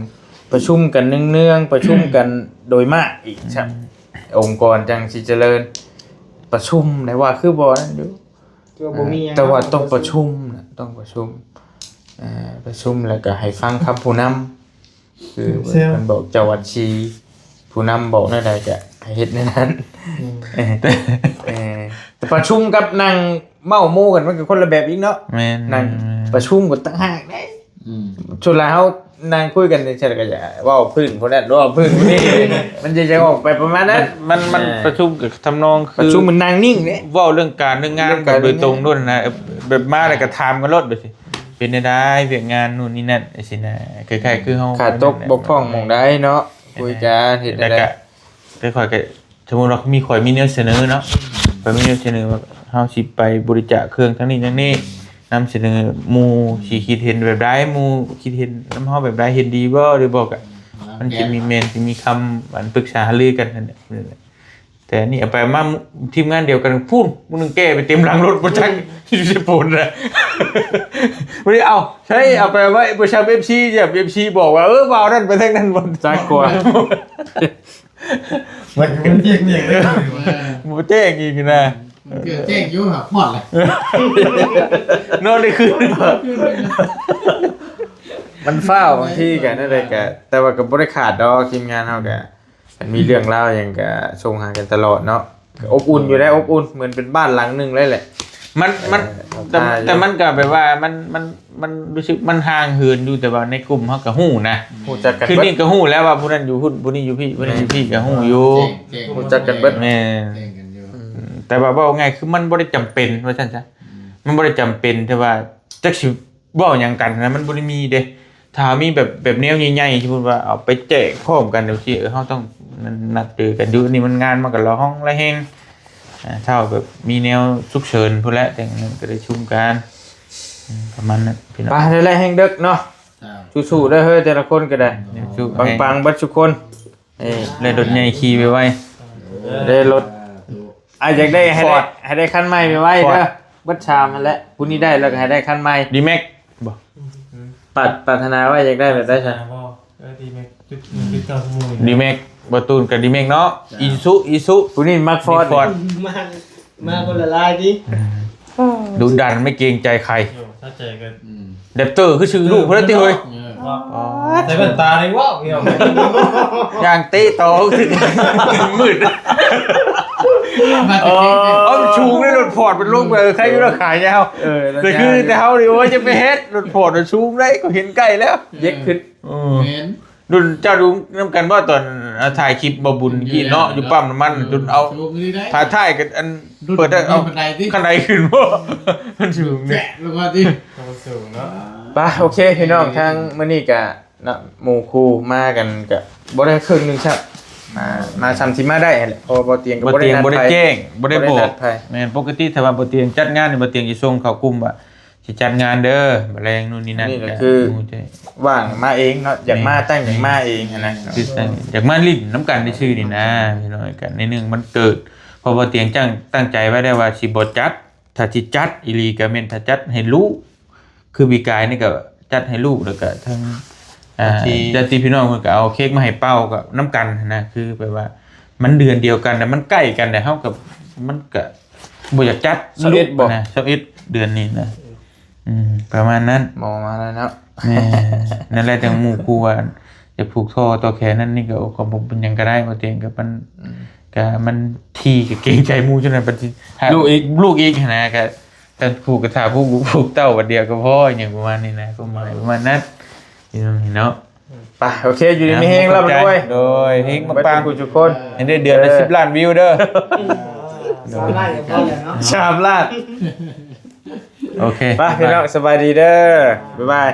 ປະຊຸມກັນເນືອງໆ ປະຊຸມກັນໂດຍມາກອີກຊ້ຳ ອືມ ອົງກອນຈັ່ງຊິຈະເລີນ ປະຊຸມໄດ້ວ່າຄືບໍ່ນັ້ນຢູ່ ຄືວ່າບໍ່ມີຫຍັງ ແຕ່ວ່າຕ້ອງປະຊຸມນະ ຕ້ອງປະຊຸມ ເອີ ປະຊຸມແລ້ວກໍໃຫ້ຟັງຄຳຜູ້ນຳ ຄືເພິ່ນບອກເຈົ້າວັດຊີ ຜູ້ນຳບອກແນວໃດກະໃຫ້ເຮັດແນວນັ້ນ ອືມ ເອີ ເອີ ແຕ່ປະຊຸມກັບນັ່ງເມົາໂມກັນ ມັນກໍຄົນລະແບບອີກເນາະ ແມ່ນ ນັ່ງ ແມ່ນ ປະຊຸມກໍຕ່າງຫາກເດ້ ອືມ ສ່ວນຫຼາຍເຮົານັ່ງຄຸຍກັນຈັ່ງຊີ້ ແລ້ວກໍຈະເວົ້າພື້ນຜູ້ນັ້ນ ເວົ້າພື້ນຜູ້ນີ້ ມັນຈະ ຈະອອກໄປປະມານນັ້ນ ມັນ ມັນ ເອີ ປະຊຸມກໍທຳນອງຄື ປະຊຸມມັນນັ່ງນິ່ງເດ້ ເວົ້າເລື່ອງການເລື່ອງງານ ເລື່ອງການ ກັນໂດຍຕົງໂລດນະ ເອີ ແບບມາແລ້ວກໍຖາມກັນໂລດ ແບບຊີ້ ເປັນແນວໃດວຽກງານ ໂນ່ນນີ້ນັ້ນ ຈັ່ງຊີ້ນະ ຄ້າຍໆຄືເຮົາ ຂາດຕົກບົກຜ່ອງໝ່ອງໃດເນາະ ຄຸຍກັນເຮັດແນວໃດ ແລ້ວກໍຄືຂ້ອຍກໍ ສົມມຸດວ່າມີ ຂ້ອຍມີແນວສະເໜີເນາະ ຂ້ອຍມີແນວສະເໜີວ່າເຮົາຊິໄປບໍລິຈາກເຄື່ອງທາງນີ້ທາງນີ້ ນຳສະເໜີໝູ່ຊິຄິດເຫັນແບບໃດ ໝູ່ຄິດເຫັນນຳເຮົາແບບໃດ ເຫັນດີບໍ່ ຫຼືບໍ່ ກໍມັນຊິມີ ແມ່ນ ຊິມີຄຳ ອັນ ປຶກສາຫາລືກັນຫັ້ນແຫຼະ. ແຕ່ນີ້ເອົາໄປມາທີມງານດຽວກັນ ພຸ້ນ ມື້ໜຶ່ງແກ່ໄປເຕັມຫຼັງລົດບໍ່ຈັກ ຢູ່ໃສໂພນນະ ບໍ່ໄດ້ເອົາ ໃຊ້ເອົາໄປໄວ້ບໍ່ຊ້ຳ ເອັຟຊີ ເອັຟຊີບອກວ່າ ເອີ ວ່າເອົານັ້ນໄປທາງນັ້ນບໍ່ຈັກກວ່າ ມັນ ມັນແຈ້ງອີກເດ້ ບໍ່ແຈ້ງອີກນະ ມັນເກືອບແຈ້ງຢູ່ຫາກຮອດລະ ນອນໄດ້ຄືນ. ມັນຟ້າວ ບາງທີກໍນັ້ນແຫຼະ ກໍ ແຕ່ວ່າກໍບໍ່ໄດ້ຂາດດອກ ທີມງານເຮົາກໍ ຄັນມີເລື່ອງລາວຫຍັງກໍສົ່ງຫາກັນຕະຫຼອດເນາະ ກໍອົບອຸ່ນຢູ່ແລ້ວ ອົບອຸ່ນ ເໝືອນເປັນບ້ານຫຼັງໜຶ່ງເລີຍແຫຼະ ມັນ ມັນ ເອີ ແຕ່ ແຕ່ມັນກໍແບບວ່າມັນ ມັນ ມັນຮູ້ສຶກມັນຫ່າງເຫີນຢູ່ ແຕ່ວ່າໃນກຸ່ມເຮົາກໍຮູ້ນະ ຮູ້ຈັກກັນ ຄືນີ້ກໍຮູ້ແລ້ວວ່າຜູ້ນັ້ນຢູ່ພຸ້ນ ຜູ້ນີ້ຢູ່ພີ້ ຜູ້ນັ້ນຢູ່ພີ້ກໍຮູ້ຢູ່ ແຈ້ງ ແຈ້ງ ຮູ້ຈັກກັນເບິດ ແມ່ນ ແຈ້ງກັນຢູ່ ອືມ ແຕ່ວ່າເວົ້າງ່າຍຄືມັນບໍ່ໄດ້ຈຳເປັນວ່າຊັ້ນຊະ ອືມ ມັນບໍ່ໄດ້ຈຳເປັນ ແຕ່ວ່າຈັກຊິ ເວົ້າຫຍັງກັນນະ ມັນບໍ່ໄດ້ມີເດ້ ຖ້າມີແບບ ແບບແນວໃຫຍ່ໆ ສົມມຸດວ່າເອົາໄປແຈກພ້ອມກັນຈັ່ງຊີ້ ເອີ ເຮົາຕ້ອງນັດເຈີກັນຢູ່ ອັນນີ້ມັນງານມັນກໍລະຫອງລະແຮງ ອ່າ ຖ້າແບບມີແນວສຸກເສີນພຸ້ນແຫຼະ ຈັ່ງນັ້ນກໍໄດ້ຊຸມກັນ ອືມ ປະມານນັ້ນພີ່ນ້ອງ ໄປ ໄດ້ແລ້ວ ແຮງເດິກເນາະ ເຈົ້າ ສູ້ໆເດີເຮີຍ ແຕ່ລະຄົນກໍໄດ້ ສູ້ໆ ປັງໆເບິດທຸກຄົນ ເອີ ໄດ້ລົດໃຫຍ່ຂີ່ໄວໆ ໄດ້ລົດ ອ່າ ຢາກໄດ້ໃຫ້ໄດ້ Ford ໃຫ້ໄດ້ຄັນໃໝ່ໄວໆເດີ Ford ເບິດສາມຫັ້ນແຫຼະ ຜູ້ນີ້ໄດ້ແລ້ວກໍໃຫ້ໄດ້ຄັນໃໝ່ D-Max ບໍ່ ປາດ ປາດຖະໜາໄວ້ຢາກໄດ້ແບບໃດຊະ D-Max ຈຸດ D-Max ບໍ່ຕູນກັບ D-Max ເນາະ Isuzu Isuzu ຜູ້ນີ້ມັກ Ford Ford ມາ ມາຄົນລະລາຍຕິ ດຸດັນໄມ່ເກງໃຈໃຄ ໂອ້ ຖ້າໃຈກໍ ອືມ Raptor ຄືຊື່ລູກເພິ່ນຕິເຮີຍ ເອີ ອໍ ໃສ່ແວ່ນຕາໄດ້ເວົ້າ ຍ່າງເຕະຕໍ່ ມືດ ເອີ ເອົາ ມັນສູງເດ້ ລົດ Ford ມັນລົງໄປ ເອີ ໃຄຢູ່ລະຂາຍາວ ເອີ ແຕ່ຄືແຕ່ເຮົານີ້ ໂອ້ຍ ຈະໄປເຮັດ ລົດ Ford ມັນສູງເດ້ ກໍເຫັນໃກ້ແລ້ວ ເຢັກຂຶ້ນ ເອີ ແມ່ນ ລຸ້ນເຈົ້າດູນຳກັນບໍ່ ຕອນ ອ່າ ຖ່າຍຄລິບບໍ່ບຸນກີ້ເນາະ ຢູ່ປ້ຳນ້ຳມັນ ອືມ ຈົນເອົາ ສູງອີ່ຫຼີໄດ໋ ຖ້າຖ່າຍກັນ ອັນ ລຸ້ນ ເປີດໄດ້ ມີ ເອົາ ບັນໄດຕິ ຄັນໄດຂຶ້ນບໍ່ ມັນສູງເດ້ ແຈະລົງມາຕິ ມັນສູງເນາະ ໄປ ໂອເຄ ພີ່ນ້ອງ ທາງມື້ນີ້ກະເນາະ ໝູ່ຄູ່ມາກັນກະບໍ່ໄດ້ເຄິ່ງໜຶ່ງຊ້ຳ ມາ ມາຊ່ຳຊິມາໄດ້ຫັ້ນແຫຼະ ເພາະວ່າບໍ່ຕຽງກໍບໍ່ໄດ້ນັດໃຜ ບໍ່ໄດ້ແຈ້ງ ບໍ່ໄດ້ບອກ ແມ່ນ ປົກກະຕິຖ້າວ່າບໍ່ຕຽງຈັດງານນີ້ ບໍ່ຕຽງຊິສົ່ງເຂົ້າກຸ່ມວ່າ ຊິຈັດງານເດີ ມະແລງ ນູ່ນນີ້ນັ້ນ ນີ້ແຫຼະ ກໍ ຄື ໝູ່ເຈ ວ່າງມາເອງເນາະ ຢາກມາ ແມ່ນ ຕັ້ງໃຈມາເອງຫັ້ນນະ ຄືຕັ້ງ ຢາກມາຫຼິ້ນນຳກັນຊື່ໆນີ້ນະ ພີ່ນ້ອງ ກັນໃນໜຶ່ງວັນເກີດ ເພາະວ່າຕຽງຈັ່ງ ຕັ້ງໃຈໄວ້ແລ້ວວ່າຊິບໍ່ຈັດ ຖ້າຊິຈັດອີ່ຫຼີກໍແມ່ນຖ້າຈັດໃຫ້ລູກ ຄືປີກາຍນີ້ກໍຈັດໃຫ້ລູກ ແລ້ວກໍທັງ ອ່າ ຍາດຕິພີ່ນ້ອງເພິ່ນກໍເອົາເຄ້ກມາໃຫ້ເປົ່າ ກໍນຳກັນຫັ້ນນະ ຄືແບບວ່າມັນເດືອນດຽວກັນ ແລ້ວມັນໃກ້ກັນ ແລ້ວເຮົາກໍ ມັນກໍ ບໍ່ຢາກຈັດ ຊາວເອັດບໍ່ ນະ ຊາວເອັດເດືອນນີ້ນະ ອືມ ປະມານນັ້ນ ໝໍມາແລ້ວເນາະ ແມ່ນ ນັ້ນແຫຼະ ຈັ່ງໝູ່ຄູ່ວ່າຈະຜູກທໍ່ຕໍ່ແຂນນັ້ນນີ້ກໍ ໂອ້ ກໍບໍ່ເປັນຫຍັງກໍໄດ້ ບໍ່ເຕັງກໍມັນ ອືມ ກໍມັນທີ່ກໍເກງໃຈໝູ່ ຈັ່ງນັ້ນບັດຊິ ລູກອີກ ລູກອີກຫັ້ນນະ ກໍ ແຕ່ຜູກກໍຖ້າຜູກລູກຜູກເຕົ້າບັດດຽວກໍພໍ ຫຍັງປະມານນີ້ນະ ຄວາມໝາຍປະມານນັ້ນ ພີ່ນ້ອງເນາະ ໄປ ໂອເຄ ຢູ່ດີມີແຮງ ອ່າ ຮ່ຳລວຍ ໂດຍ ເຮງປັງໆ ເບິດທຸກຜູ້ທຸກຄົນ ໃຫ້ໄດ້ເດືອນລະ ເອີ ສິບລ້ານວິວເດີ ສາມລ້ານກໍພໍແລ້ວເນາະ ສາມລ້ານ ໂອເຄ ໄປ ພີ່ນ້ອງ ສະບາຍດີເດີ ບາຍບາຍ